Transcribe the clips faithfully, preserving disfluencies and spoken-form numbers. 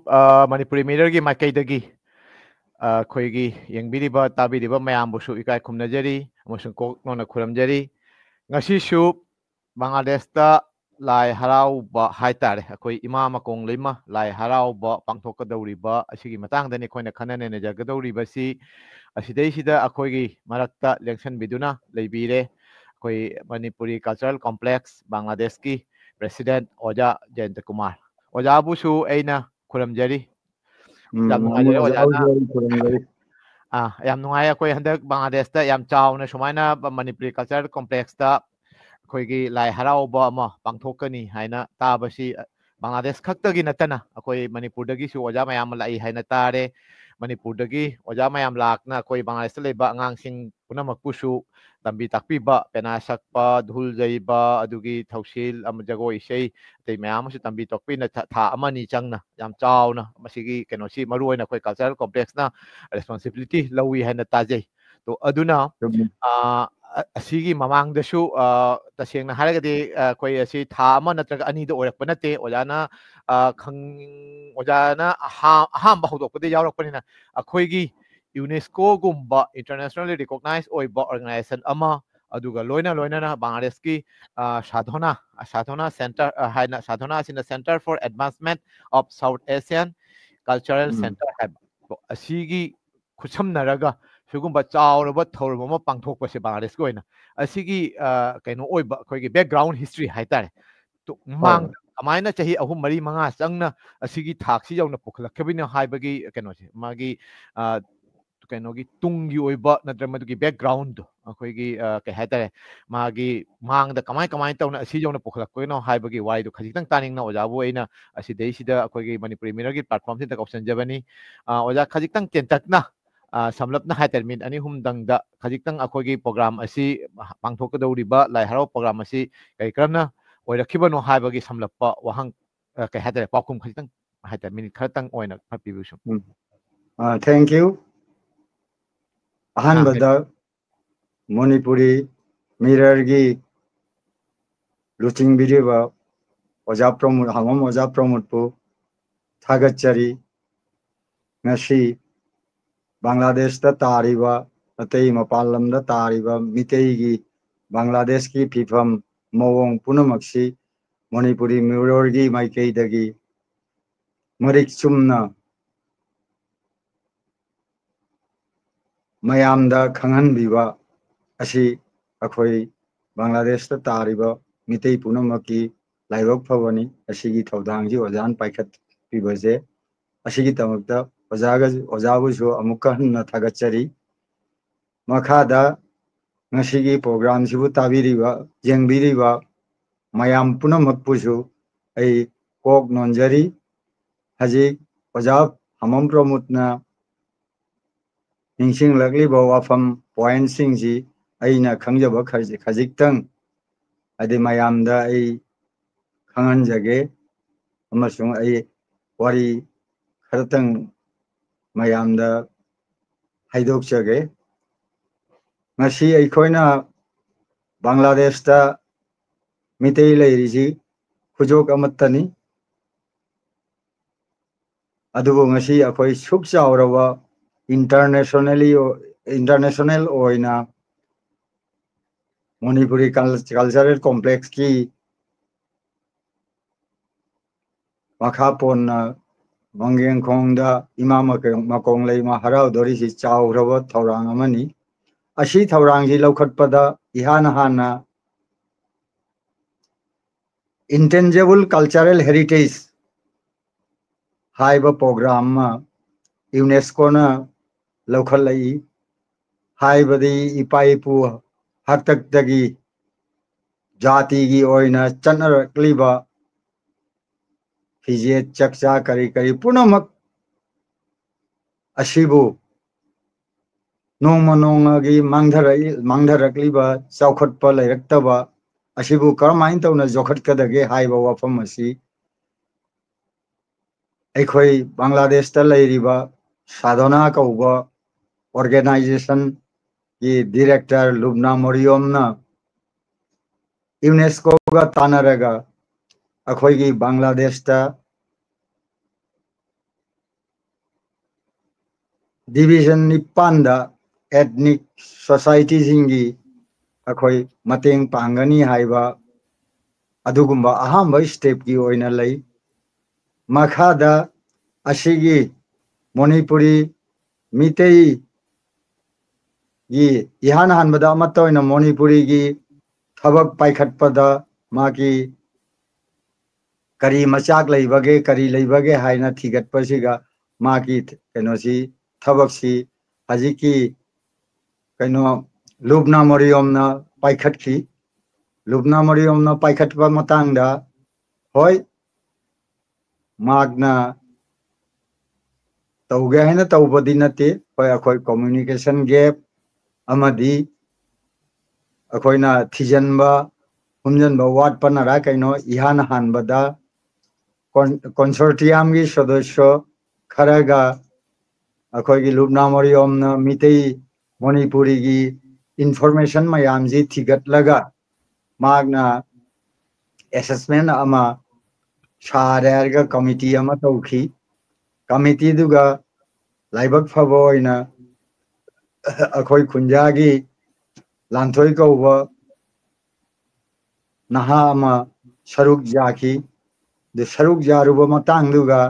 ꯑ, ꯃꯅꯤꯄꯨꯔꯤ ꯃꯤꯔꯔꯒꯤ ꯃꯥꯏꯀꯩꯗꯒꯤ, ꯑ, ꯑꯩꯈꯣꯏꯒꯤ ꯌꯦꯡꯕꯤꯔꯤꯕ, ꯇꯥꯕꯤꯔꯤꯕ ꯃꯌꯥꯝꯕꯨꯁꯨ ꯏꯀꯥꯏ ꯈꯨꯝꯅꯖꯔꯤ ꯑꯃꯁꯨꯡ ꯀꯣꯛ ꯅꯧꯅ ꯈꯨꯔꯨꯝꯖꯔꯤ꯫ ꯉꯁꯤꯁꯨ ꯕꯪꯒ꯭ꯂꯥꯗꯦꯁꯇ ꯂꯥꯏ ꯍꯔꯥꯎꯕ ꯍꯥꯏꯇꯥꯔꯦ, ꯑꯩꯈꯣꯏ ꯏꯃꯥ ꯃꯀꯣꯡ ꯂꯩꯃ ꯂꯥꯏ ꯍꯔꯥꯎꯕ ꯄꯥꯡꯊꯣꯛꯀꯗꯧꯔꯤꯕ ꯑꯁꯤꯒꯤ ꯃꯇꯥꯡꯗꯅꯤ ꯑꯩꯈꯣꯏꯅ ꯈꯟꯅ ꯅꯩꯅꯖꯒꯗꯧꯔꯤꯕꯁꯤ꯫ ꯑꯁꯤꯗꯩꯁꯤꯗ ꯑꯩꯈꯣꯏꯒꯤ ꯃꯔꯛꯇ ꯂꯦꯡꯁꯟꯕꯤꯗꯨꯅ ꯂꯩꯕꯤꯔꯦ ꯑꯩꯈꯣꯏ ꯃꯅꯤꯄꯨꯔꯤ ꯀꯜꯆꯔꯦꯜ ꯀꯣꯝꯄ꯭ꯂꯦꯛꯁ ꯕꯪꯒ꯭ꯂꯥꯗꯦꯁꯀꯤ ꯄ꯭ꯔꯦꯁꯤꯗꯦꯟꯠ ꯑꯣꯖꯥ ꯖꯌꯟꯇ ꯀꯨꯃꯥꯔ꯫ ꯑꯣꯖꯥꯕꯨꯁꯨ ꯑꯩꯅ ꯈꯨꯔꯨꯝꯖꯔꯤ꯫ ꯎꯝ, ꯌꯥꯝ ꯅꯨꯡꯉꯥꯏꯖꯔꯦ ꯑꯣꯖꯥ ꯑꯣꯖꯥꯅ꯫ ꯑꯣꯖꯥꯕꯨ ꯈꯨꯔꯨꯝꯖꯔꯤ꯫ ꯑꯥ, ꯌꯥꯝ ꯅꯨꯡꯉꯥꯏ꯫ ꯑꯩꯈꯣꯏ ꯍꯟꯗꯛ ꯕꯪꯒ꯭ꯂꯥꯗꯦꯁꯇ ꯌꯥꯝ ꯆꯥꯎꯅ ꯁꯨꯃꯥꯏꯅ ꯕ-, ꯃꯅꯤꯄꯨꯔꯤ ꯀꯜꯆꯔꯦꯜ ꯀꯣꯝꯄ꯭ꯂꯦꯛꯁꯇ ꯑꯩꯈꯣꯏꯒꯤ ꯂꯥꯏ ꯍꯔꯥꯎꯕ ꯑꯃ ꯄꯥꯡꯊꯣꯛꯀꯅꯤ ꯍꯥꯏꯅ ꯇꯥꯕꯁꯤ, ꯑ, ꯕꯪꯒ꯭ꯂꯥꯗꯦꯁ ꯈꯛꯇꯒꯤ ꯅꯠꯇꯅ ꯑꯩꯈꯣꯏ ꯃꯅꯤꯄꯨꯔꯗꯒꯤꯁꯨ ꯑꯣꯖꯥ ꯃꯌꯥꯝ ꯑꯃ ꯂꯥꯛꯏ ꯍꯥꯏꯅ ꯇꯥꯔꯦ꯫ ꯃꯅꯤꯄꯨꯔꯗꯒꯤ ꯑꯣꯖꯥ ꯃꯌꯥꯝ ꯂꯥꯛꯇꯅ ꯑꯩꯈꯣꯏ ꯕꯪꯒ꯭ꯂꯥꯗꯦꯁꯇ ꯂꯩꯕ ꯑꯉꯥꯡꯁꯤꯡ ꯄꯨꯝꯅꯃꯛꯄꯨꯁꯨ ꯇꯝꯕꯤ ꯇꯥꯛꯄꯤꯕ, ꯄꯦꯅꯥ ꯁꯛꯄ, ꯙꯨꯜ ꯌꯩꯕ, ꯑꯗꯨꯒꯤ ꯊꯧꯁꯤꯜ ꯑꯃ, ꯖꯒꯣꯏ ꯏꯁꯩ, ꯑꯇꯩ ꯃꯌꯥꯝ ꯑꯃꯁꯨ ꯇꯝꯕꯤ ꯇꯥꯛꯄꯤꯅ ꯊꯥ, ꯊꯥ ꯑꯃ ꯑꯅꯤ ꯆꯪꯅ ꯌꯥꯝ ꯆꯥꯎꯅ ꯃꯁꯤꯒꯤ ꯀꯩꯅꯣꯁꯤ ꯃꯔꯨ ꯑꯣꯏꯅ ꯑꯩꯈꯣꯏ ꯀꯜꯆꯔꯦꯜ ꯀꯣꯝꯄ꯭ꯂꯦꯛꯁꯅ ꯔꯦꯁꯄꯣꯟꯁꯤꯕꯤꯂꯤꯇꯤ ꯂꯧꯏ ꯍꯥꯏꯅ ꯇꯥꯖꯩ꯫ ꯇꯣ, ꯑꯗꯨꯅ, ꯆꯨꯝꯃꯤ꯫ ꯑ, ꯑ-, ꯑꯁꯤꯒꯤ ꯃꯃꯥꯡꯗꯁꯨ, ꯑ, ꯇꯁꯦꯡꯅ ꯍꯥꯏꯔꯒꯗꯤ, ꯑ, ꯑꯩꯈꯣꯏ ꯑꯁꯤ ꯊꯥ ꯑꯃ ꯅꯠꯇ꯭ꯔꯒ ꯑꯅꯤꯗ ꯑꯣꯏꯔꯛꯄ ꯅꯠꯇꯦ꯫ ꯑꯣꯖꯥꯅ, ꯑ, ꯈꯪ-, ꯑꯣꯖꯥꯅ ꯑꯍꯥ-, ꯑꯍꯥꯟꯕ ꯍꯧꯗꯣꯛꯄꯗ ꯌꯥꯎꯔꯛꯄꯅꯤꯅ ꯑꯩꯈꯣꯏꯒꯤ ꯌꯨꯅꯦꯁꯀꯣꯒꯨꯝꯕ ꯏꯟꯇꯔꯅꯦꯁꯅꯦꯜꯂꯤ ꯔꯤꯀꯣꯛꯅꯥꯏꯖ ꯑꯣꯏꯕ ꯑꯣꯔꯒꯅꯥꯏꯖꯦꯁꯟ ꯑꯃ, ꯑꯗꯨꯒ ꯂꯣꯏꯅ ꯂꯣꯏꯅꯅ ꯕꯪꯒ꯭ꯂꯥꯗꯦꯁꯀꯤ, ꯑ, ꯁꯥꯙꯣꯅꯥ, ꯁꯥꯙꯣꯅꯥ ꯁꯦꯟꯇꯔ, ꯑ, ꯍꯥꯏꯅ, ꯁꯥꯙꯣꯅꯥ ꯑꯁꯤꯅ Centre for Advancement of South Asian Cultural um. Centre ꯍꯥꯏꯕ꯫ ꯀꯣ, ꯑꯁꯤꯒꯤ ꯈꯨꯠꯁꯝꯅꯔꯒ ꯁꯤꯒꯨꯝꯕ ꯆꯥꯎꯔꯕ ꯊꯧꯔꯝ ꯑꯃ ꯄꯥꯡꯊꯣꯛꯄꯁꯦ ꯕꯪꯒ꯭ꯂꯥꯗꯦꯁꯀꯤ ꯑꯣꯏꯅ ꯑꯁꯤꯒꯤ, ꯑ, ꯀꯩꯅꯣ ꯑꯣꯏꯕ ꯑꯩꯈꯣꯏꯒꯤ ꯕꯦꯛꯒ꯭ꯔꯥꯎꯟ ꯍꯤꯁꯇ꯭ꯔꯤ ꯍꯥꯏꯇꯥꯔꯦ꯫ ꯇꯨ-, ꯍꯣꯏ꯫ ꯃꯥꯡꯗ ꯀꯃꯥꯏꯅ ꯆꯍꯤ ꯑꯍꯨꯝ, ꯃꯔꯤ, ꯃꯉꯥ ꯆꯪꯅ ꯑꯁꯤꯒꯤ ꯊꯥꯛꯁꯤ ꯌꯧꯅ ꯄꯨꯈꯠꯂꯛꯈꯤꯕꯅꯣ ꯍꯥꯏꯕꯒꯤ ꯀꯩꯅꯣꯁꯦ, ꯃꯥꯒꯤ, ꯑ, ꯀꯩꯅꯣꯒꯤ ꯇꯨꯡꯒꯤ ꯑꯣꯏꯕ ꯅꯠꯇ꯭ꯔꯒ ꯃꯗꯨꯒꯤ ꯕꯦꯛꯒ꯭ꯔꯥꯎꯟꯗꯣ ꯑꯩꯈꯣꯏꯒꯤ, ꯑ, ꯀꯩ ꯍꯥꯏꯇꯥꯔꯦ, ꯃꯥꯒꯤ ꯃꯥꯡꯗ ꯀꯃꯥꯏ, ꯀꯃꯥꯏꯅ ꯇꯧꯅ ꯑꯁꯤ ꯌꯧꯅ ꯄꯨꯈꯠꯂꯛꯄꯒꯤꯅꯣ ꯍꯥꯏꯕꯒꯤ ꯋꯥꯔꯤꯗꯣ ꯈꯖꯤꯛꯇꯪ ꯇꯥꯅꯤꯡꯅ ꯑꯣꯖꯥꯕꯨ ꯑꯩꯅ ꯑꯁꯤꯗꯩꯁꯤꯗ ꯑꯩꯈꯣꯏꯒꯤ ꯃꯅꯤꯄꯨꯔꯤ ꯃꯤꯔꯔꯒꯤ ꯄ꯭ꯂꯦꯠꯐꯣꯝꯁꯤꯗ ꯀꯧꯁꯟꯖꯕꯅꯤ꯫ ꯑ, ꯑꯣꯖꯥ, ꯈꯖꯤꯛꯇꯪ ꯇꯦꯟꯇꯛꯅ, ꯑ, ꯁꯝꯂꯞꯅ ꯍꯥꯏꯇꯥꯔꯦ, ꯃꯤꯅꯤꯠ ꯑꯅꯤ ꯑꯍꯨꯝꯗꯪꯗ ꯈꯖꯤꯛꯇꯪ ꯑꯩꯈꯣꯏꯒꯤ ꯄ꯭ꯔꯣꯒ꯭ꯔꯥꯝ ꯑꯁꯤ, ꯄꯥꯡꯊꯣꯛꯀꯗꯧꯔꯤꯕ ꯂꯥꯏ ꯍꯔꯥꯎ ꯄ꯭ꯔꯣꯒ꯭ꯔꯥꯝ ꯑꯁꯤ ꯀꯔꯤ ꯀꯔꯝꯅ ꯑꯣꯏꯔꯛꯈꯤꯕꯅꯣ ꯍꯥꯏꯕꯒꯤ ꯁꯝꯂꯞꯄ ꯋꯥꯍꯪ, ꯑ, ꯀꯩ ꯍꯥꯏꯇꯥꯔꯦ, ꯄꯥꯎꯈꯨꯝ ꯈꯖꯤꯛꯇꯪ ꯍꯥꯏꯇꯥꯔꯦ, ꯃꯤꯅꯤꯠ ꯈꯔꯇꯪ ꯑꯣꯏꯅ ꯈꯔ ꯄꯤꯕꯤꯌꯨ ꯁꯨꯝ꯫ ꯎꯝ꯫ ꯑ, thank you꯫ ꯑꯍꯥꯟꯕꯗ ꯃꯅꯤꯄꯨꯔꯤ ꯃꯤꯔꯔꯒꯤ ꯂꯨꯆꯤꯡꯕꯤꯔꯤꯕ ꯑꯣꯖꯥ ꯄ꯭ꯔꯃꯣꯗ, ꯍꯥꯡꯕꯝ ꯑꯣꯖꯥ ꯄ꯭ꯔꯃꯣꯗꯄꯨ ꯊꯥꯒꯠꯆꯔꯤ꯫ ꯉꯁꯤ ꯕꯪꯒ꯭ꯂꯥꯗꯦꯁꯇ ꯇꯥꯔꯤꯕ, ꯑꯇꯩ ꯃꯄꯥꯟ ꯂꯝꯗ ꯇꯥꯔꯤꯕ ꯃꯤꯇꯩꯒꯤ ꯕꯪꯒ꯭ꯂꯥꯗꯦꯁꯀꯤ ꯐꯤꯐꯝ ꯃꯑꯣꯡ ꯄꯨꯝꯅꯃꯛꯁꯤ ꯃꯅꯤꯄꯨꯔꯤ ꯃꯤꯔꯣꯜꯒꯤ ꯃꯥꯏꯀꯩꯗꯒꯤ ꯃꯔꯤꯛ ꯆꯨꯝꯅ ꯃꯌꯥꯝꯗ ꯈꯪꯍꯟꯕꯤꯕ ꯑꯁꯤ ꯑꯩꯈꯣꯏ ꯕꯪꯒ꯭ꯂꯥꯗꯦꯁꯇ ꯇꯥꯔꯤꯕ ꯃꯤꯇꯩ ꯄꯨꯝꯅꯃꯛꯀꯤ ꯂꯥꯏꯕꯛ ꯐꯕꯅꯤ꯫ ꯑꯁꯤꯒꯤ ꯊꯧꯗꯥꯡꯁꯤ ꯑꯣꯖꯥꯅ ꯄꯥꯏꯈꯠꯄꯤꯕꯁꯦ, ꯑꯁꯤꯒꯤꯗꯃꯛꯇ ꯑꯣꯖꯥꯒ, ꯑꯣꯖꯥꯕꯨꯁꯨ ꯑꯃꯨꯛꯀ ꯍꯟꯅ ꯊꯥꯒꯠꯆꯔꯤ꯫ ꯃꯈꯥꯗ ꯉꯁꯤꯒꯤ ꯄ꯭ꯔꯣꯒ꯭ꯔꯥꯝꯁꯤꯕꯨ ꯇꯥꯕꯤꯔꯤꯕ, ꯌꯦꯡꯕꯤꯔꯤꯕ ꯃꯌꯥꯝ ꯄꯨꯝꯅꯃꯛꯄꯨꯁꯨ ꯑꯩ ꯀꯣꯛ ꯅꯣꯟꯖꯔꯤ꯫ ꯍꯧꯖꯤꯛ ꯑꯣꯖꯥ ꯍꯃꯝ ꯄ꯭ꯔꯃꯣꯗꯅ ꯅꯤꯡꯁꯤꯡꯂꯛꯂꯤꯕ ꯋꯥꯐꯝ ꯄꯣꯏꯟꯠꯁꯤꯡꯁꯤ ꯑꯩꯅ ꯈꯪꯖꯕ ꯈꯖꯤꯛ-, ꯈꯖꯤꯛꯇꯪ ꯍꯥꯏꯗꯤ ꯃꯌꯥꯝꯗ ꯑꯩ ꯈꯪꯍꯟꯖꯒꯦ, ꯑꯃꯁꯨꯡ ꯑꯩ ꯋꯥꯔꯤ ꯈꯔꯇꯪ ꯃꯌꯥꯝꯗ ꯍꯥꯏꯗꯣꯛꯆꯒꯦ꯫ ꯉꯁꯤ ꯑꯩꯈꯣꯏꯅ ꯕꯪꯒ꯭ꯂꯥꯗꯦꯁꯇ ꯃꯤꯇꯩ ꯂꯩꯔꯤꯁꯤ ꯈꯨꯖꯣꯛ ꯑꯃꯠꯇꯅꯤ꯫ ꯑꯗꯨꯕꯨ ꯉꯁꯤ ꯑꯩꯈꯣꯏ ꯁꯨꯛ ꯆꯥꯎꯔꯕ internationally, international ꯑꯣꯏꯅ ꯃꯅꯤꯄꯨꯔꯤ ꯀꯜ-, ꯀꯜꯆꯔꯦꯜ ꯀꯣꯝꯄ꯭ꯂꯦꯛꯁꯀꯤ ꯃꯈꯥ ꯄꯣꯟꯅ ꯋꯥꯡꯖꯦꯡꯈꯣꯡꯗ ꯏꯃꯥ ꯃꯀ-, ꯃꯀꯣꯡꯂꯩꯃ ꯍꯔꯥꯎꯗꯣꯔꯤꯁꯤ ꯆꯥꯎꯈ꯭ꯔꯕ ꯊꯧꯔꯥꯡ ꯑꯃꯅꯤ꯫ ꯑꯁꯤ ꯊꯧꯔꯥꯡꯁꯤ ꯂꯧꯈꯠꯄꯗ ꯏꯍꯥꯟ ꯍꯥꯟꯅ Intangible Cultural Heritage ꯍꯥꯏꯕ ꯄ꯭ꯔꯣꯒ꯭ꯔꯥꯝ ꯑꯃ ꯌꯨꯅꯦꯁꯀꯣꯅ ꯂꯧꯈꯠꯂꯛꯏ꯫ ꯍꯥꯏꯕꯗꯤ ꯏꯄꯥ ꯏꯄꯨ ꯍꯥꯛꯇꯛꯇꯒꯤ ꯖꯥꯇꯤꯒꯤ ꯑꯣꯏꯅ ꯆꯠꯅꯔꯛꯂꯤꯕ ꯐꯤꯖꯦꯠ ꯆꯛꯆꯥ ꯀꯔꯤ ꯀꯔꯤ ꯄꯨꯝꯅꯃꯛ ꯑꯁꯤꯕꯨ ꯅꯣꯡꯃ ꯅꯣꯡꯃꯒꯤ ꯃꯥꯡꯊꯔꯛꯏ-, ꯃꯥꯡꯊꯔꯛꯂꯤꯕ ꯆꯥꯎꯈꯠꯄ ꯂꯩꯔꯛꯇꯕ ꯑꯁꯤꯕꯨ ꯀꯔꯝꯍꯥꯏꯅ ꯇꯧꯅ ꯌꯣꯛꯈꯠꯀꯗꯒꯦ ꯍꯥꯏꯕ ꯋꯥꯐꯝ ꯑꯁꯤ ꯑꯩꯈꯣꯏ ꯕꯪꯒ꯭ꯂꯥꯗꯦꯁꯇ ꯂꯩꯔꯤꯕ ꯁꯥꯙꯣꯅꯥ ꯀꯧꯕ organization ꯒꯤ director ꯂꯨꯕꯅꯥ ꯃꯣꯔꯤꯌꯣꯝꯅ ꯌꯨꯅꯦꯁꯀꯣꯒ ꯇꯥꯟꯅꯔꯒ ꯑꯩꯈꯣꯏꯒꯤ ꯕꯪꯒ꯭ꯂꯥꯗꯦꯁꯇ ꯗꯤꯕꯤꯖꯟ ꯅꯤꯄꯥꯟꯗ ꯑꯦꯊꯅꯤꯛ ꯁꯣꯁꯥꯏꯇꯤꯁꯤꯡꯒꯤ ꯑꯩꯈꯣꯏ ꯃꯇꯦꯡ ꯄꯥꯡꯒꯅꯤ ꯍꯥꯏꯕ ꯑꯗꯨꯒꯨꯝꯕ ꯑꯍꯥꯟꯕ ꯁ꯭ꯇꯦꯞꯀꯤ ꯑꯣꯏꯅ ꯂꯩ꯫ ꯃꯈꯥꯗ ꯑꯁꯤꯒꯤ ꯃꯅꯤꯄꯨꯔꯤ ꯃꯤꯇꯩꯒꯤ ꯏꯍꯥꯟ ꯍꯥꯟꯕꯗ ꯑꯃꯠꯇ ꯑꯣꯏꯅ ꯃꯅꯤꯄꯨꯔꯤꯒꯤ ꯊꯕꯛ ꯄꯥꯏꯈꯠꯄꯗ ꯃꯥꯒꯤ ꯀꯔꯤ ꯃꯆꯥꯛ ꯂꯩꯕꯒꯦ, ꯀꯔꯤ ꯂꯩꯕꯒꯦ ꯍꯥꯏꯅ ꯊꯤꯒꯠꯄꯁꯤꯒ ꯃꯥꯒꯤ ꯀꯩꯅꯣꯁꯤ, ꯊꯕꯛꯁꯤ ꯍꯧꯖꯤꯛꯀꯤ ꯀꯩꯅꯣ ꯂꯨꯕꯅꯥ ꯃꯣꯔꯤꯌꯣꯝꯅ ꯄꯥꯏꯈꯠꯈꯤ꯫ ꯂꯨꯕꯅꯥ ꯃꯣꯔꯤꯌꯣꯝꯅ ꯄꯥꯏꯈꯠꯄ ꯃꯇꯥꯡꯗ, ꯍꯣꯏ, ꯃꯍꯥꯛꯅ ꯇꯧꯒꯦ ꯍꯥꯏꯅ ꯇꯧꯕꯗꯤ ꯅꯠꯇꯦ꯫ ꯍꯣꯏ, ꯑꯩꯈꯣꯏ ꯀꯝꯃ꯭ꯌꯨꯅꯤꯀꯦꯁꯟ ꯒꯦꯞ ꯑꯃꯗꯤ ꯑꯩꯈꯣꯏꯅ ꯊꯤꯖꯤꯟꯕ ꯍꯨꯝꯖꯤꯟꯕ ꯋꯥꯠꯄꯅꯔ ꯀꯩꯅꯣ, ꯏꯍꯥꯟ ꯍꯥꯟꯕꯗ ꯀꯣꯟ-, ꯀꯣꯟꯁꯣꯔꯇꯤꯌꯝꯒꯤ ꯁꯗꯁ꯭ꯌ ꯈꯔꯒ ꯑꯩꯈꯣꯏꯒꯤ ꯂꯨꯕꯅꯥ ꯃꯣꯔꯤꯌꯣꯝꯅ ꯃꯤꯇꯩ ꯃꯅꯤꯄꯨꯔꯤꯒꯤ ꯏꯟꯐꯣꯔꯃꯦꯁꯟ ꯃꯌꯥꯝꯁꯤ ꯊꯤꯒꯠꯂꯒ ꯃꯍꯥꯛꯅ ꯑꯦꯁꯦꯁꯃꯦꯟ ꯑꯃ ꯁꯥꯔꯦ ꯍꯥꯏꯔꯒ ꯀꯃꯤꯇꯤ ꯑꯃ ꯇꯧꯈꯤ꯫ ꯀꯃꯤꯇꯤꯗꯨꯒ ꯂꯥꯏꯕꯛ ꯐꯕ ꯑꯣꯏꯅ ꯑꯩꯈꯣꯏ ꯈꯨꯟꯖꯥꯒꯤ ꯂꯥꯟꯊꯣꯏ ꯀꯧꯕ ꯅꯍꯥ ꯑꯃ ꯁꯔꯨꯛ ꯌꯥꯈꯤ꯫ ꯑꯗꯨ ꯁꯔꯨꯛ ꯌꯥꯔꯨꯕ ꯃꯇꯥꯡꯗꯨꯒ,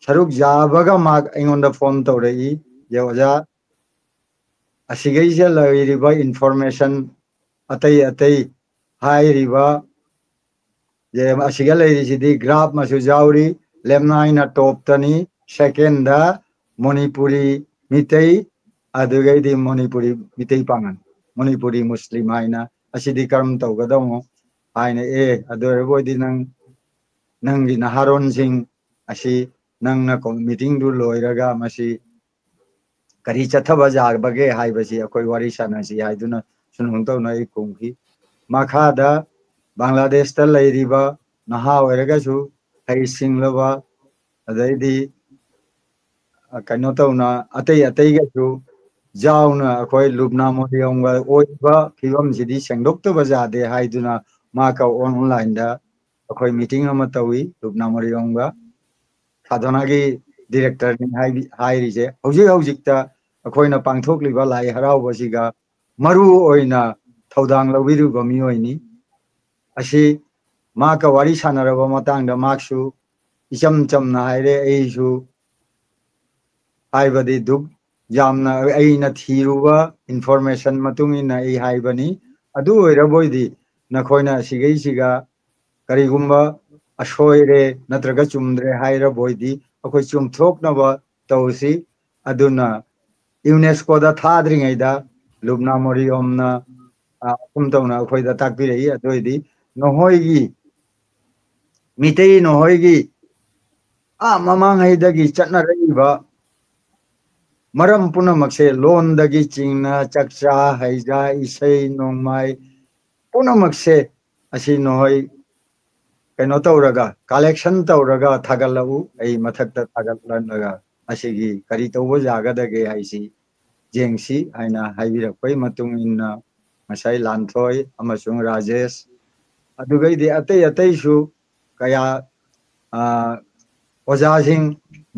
ꯁꯔꯨꯛ ꯌꯥꯕꯒ ꯃꯍꯥꯛ ꯑꯩꯉꯣꯟꯗ ꯐꯣꯟ ꯇꯧꯔꯛꯏ, "ꯑꯦ ꯑꯣꯖꯥ, ꯑꯁꯤꯒꯩꯁꯤꯗ ꯂꯩꯔꯤꯕ ꯏꯟꯐꯣꯔꯃꯦꯁꯟ ꯑꯇꯩ ꯑꯇꯩ ꯍꯥꯏꯔꯤꯕ, ꯑꯦ, ꯑꯁꯤꯒ ꯂꯩꯔꯤꯁꯤꯗꯤ ꯒ꯭ꯔꯥꯐ ꯑꯃꯁꯨ ꯌꯥꯎꯔꯤ, ꯂꯦꯝꯅꯥꯏꯅ ꯇꯣꯞꯇꯅꯤ, ꯁꯦꯀꯦꯟꯗ ꯃꯅꯤꯄꯨꯔꯤ ꯃꯤꯇꯩ, ꯑꯗꯨꯒꯩꯗꯤ ꯃꯅꯤꯄꯨꯔꯤ ꯃꯤꯇꯩ ꯄꯥꯉꯜ, ꯃꯅꯤꯄꯨꯔꯤ ꯃꯨꯁꯂꯤꯝ ꯍꯥꯏꯅ, ꯑꯁꯤꯗꯤ ꯀꯔꯝ ꯇꯧꯒꯗꯧꯅꯣ?" ꯍꯥꯏꯅ, "ꯑꯦ, ꯑꯗꯨ ꯑꯣꯏꯔꯕ ꯑꯣꯏꯗꯤ ꯅꯪ, ꯅꯪꯒꯤ ꯅꯍꯥꯔꯣꯟꯁꯤꯡ ꯑꯁꯤ ꯅꯪꯅ ꯀꯣ-, ꯃꯤꯇꯤꯡꯗꯨ ꯂꯣꯏꯔꯒ ꯃꯁꯤ ꯀꯔꯤ ꯆꯠꯊꯕ ꯌꯥꯕꯒꯦ ꯍꯥꯏꯕꯁꯤ ꯑꯩꯈꯣꯏ ꯋꯥꯔꯤ ꯁꯥꯟꯅꯁꯤ" ꯍꯥꯏꯗꯨꯅ ꯁꯨꯝ ꯇꯧꯅ ꯑꯩ ꯈꯨꯝꯈꯤ꯫ ꯃꯈꯥꯗ ꯕꯪꯒ꯭ꯂꯥꯗꯦꯁꯇ ꯂꯩꯔꯤꯕ ꯅꯍꯥ ꯑꯣꯏꯔꯒꯁꯨ ꯍꯩꯁꯤꯡꯂꯕ, ꯑꯗꯩꯗꯤ, ꯑ, ꯀꯩꯅꯣ ꯇꯧꯅ ꯑꯇꯩ ꯑꯇꯩꯒꯁꯨ ꯌꯥꯎꯅ ꯑꯩꯈꯣꯏ ꯂꯨꯕꯅꯥ ꯃꯣꯔꯤꯌꯣꯝꯒ ꯑꯣꯏꯕ ꯐꯤꯕꯝꯁꯤꯗꯤ ꯁꯦꯡꯗꯣꯛꯇꯕ ꯌꯥꯗꯦ ꯍꯥꯏꯗꯨꯅ ꯃꯥꯒ ꯑꯣꯟꯂꯥꯏꯟꯗ ꯑꯩꯈꯣꯏ ꯃꯤꯇꯤꯡ ꯑꯃ ꯇꯧꯏ ꯂꯨꯕꯅꯥ ꯃꯣꯔꯤꯌꯣꯝꯒ꯫ ꯁꯥꯙꯅꯥꯒꯤ ꯗꯤꯔꯦꯛꯇꯔꯅꯤ ꯍꯥꯏꯔꯤꯁꯦ꯫ ꯍꯧꯖꯤꯛ ꯍꯧꯖꯤꯛꯇ ꯑꯩꯈꯣꯏꯅ ꯄꯥꯡꯊꯣꯛꯂꯤꯕ ꯂꯥꯏ ꯍꯔꯥꯎꯕꯁꯤꯒ ꯃꯔꯨ ꯑꯣꯏꯅ ꯊꯧꯗꯥꯡ ꯂꯧꯕꯤꯔꯤꯕ ꯃꯤꯑꯣꯏꯅꯤ꯫ ꯑꯁꯤ ꯃꯍꯥꯛꯀ ꯋꯥꯔꯤ ꯁꯥꯟꯅꯔꯕ ꯃꯇꯥꯡꯗ ꯃꯍꯥꯛꯁꯨ ꯏꯆꯝ ꯆꯝꯅ ꯍꯥꯏꯔꯦ, ꯑꯩꯁꯨ ꯍꯥꯏꯕꯗꯤ ꯗꯨꯛ ꯌꯥꯝꯅ ꯑꯩꯅ ꯊꯤꯔꯨꯕ ꯏꯟꯐꯣꯔꯃꯦꯁꯟ ꯃꯇꯨꯡ ꯏꯟꯅ ꯑꯩ ꯍꯥꯏꯕꯅꯤ꯫ ꯑꯗꯨ ꯑꯣꯏꯔꯕꯣꯏꯗꯤ ꯅꯈꯣꯏꯅ ꯑꯁꯤꯒꯩꯁꯤꯒ ꯀꯔꯤꯒꯨꯝꯕ ꯑꯁꯣꯏꯔꯦ ꯅꯠꯇ꯭ꯔꯒ ꯆꯨꯝꯗ꯭ꯔꯦ ꯍꯥꯏꯔꯕꯣꯏꯗꯤ ꯑꯩꯈꯣꯏ ꯆꯨꯝꯊꯣꯛꯅꯕ ꯇꯧꯁꯤ꯫ ꯑꯗꯨꯅ ꯌꯨꯅꯦꯁꯀꯣꯗ ꯊꯥꯗ꯭ꯔꯤꯉꯩꯗ ꯂꯨꯕꯅꯥ ꯃꯣꯔꯤꯌꯣꯝꯅ, ꯑ, ꯑꯁꯨꯝ ꯇꯧꯅ ꯑꯩꯈꯣꯏꯗ ꯇꯥꯛꯄꯤꯔꯛꯏ꯫ ꯑꯗꯨ ꯑꯣꯏꯗꯤ ꯅꯈꯣꯏꯒꯤ, ꯃꯤꯇꯩ ꯅꯈꯣꯏꯒꯤ ꯑꯥ ꯃꯃꯥꯡꯉꯩꯗꯒꯤ ꯆꯠꯅꯔꯛꯏꯕ ꯃꯔꯝ ꯄꯨꯝꯅꯃꯛꯁꯦ, ꯂꯣꯟꯗꯒꯤ ꯆꯤꯡꯅ ꯆꯥꯛꯆꯥ ꯍꯩꯖꯥ ꯏꯁꯩ ꯅꯣꯡꯃꯥꯏ ꯄꯨꯝꯅꯃꯛꯁꯦ ꯑꯁꯤ ꯅꯈꯣꯏ ꯀꯩꯅꯣ ꯇꯧꯔꯒ, ꯀꯂꯦꯛꯁꯟ ꯇꯧꯔꯒ ꯊꯥꯒꯠꯂꯛꯎ꯫ ꯑꯩ ꯃꯊꯛꯇ ꯊꯥꯒꯠꯂꯛꯂꯒ ꯑꯁꯤꯒꯤ ꯀꯔꯤ ꯇꯧꯕ ꯌꯥꯒꯗꯒꯦ ꯍꯥꯏꯁꯤ ꯌꯦꯡꯁꯤ ꯍꯥꯏꯅ ꯍꯥꯏꯕꯤꯔꯛꯄꯒꯤ ꯃꯇꯨꯡ ꯏꯟꯅ ꯉꯁꯥꯏ ꯂꯥꯟꯊꯣꯏ ꯑꯃꯁꯨꯡ ꯔꯥꯖꯦꯁ, ꯑꯗꯨꯒꯩꯗꯤ ꯑꯇꯩ ꯑꯇꯩꯁꯨ ꯀꯌꯥ, ꯑ, ꯑꯣꯖꯥꯁꯤꯡ,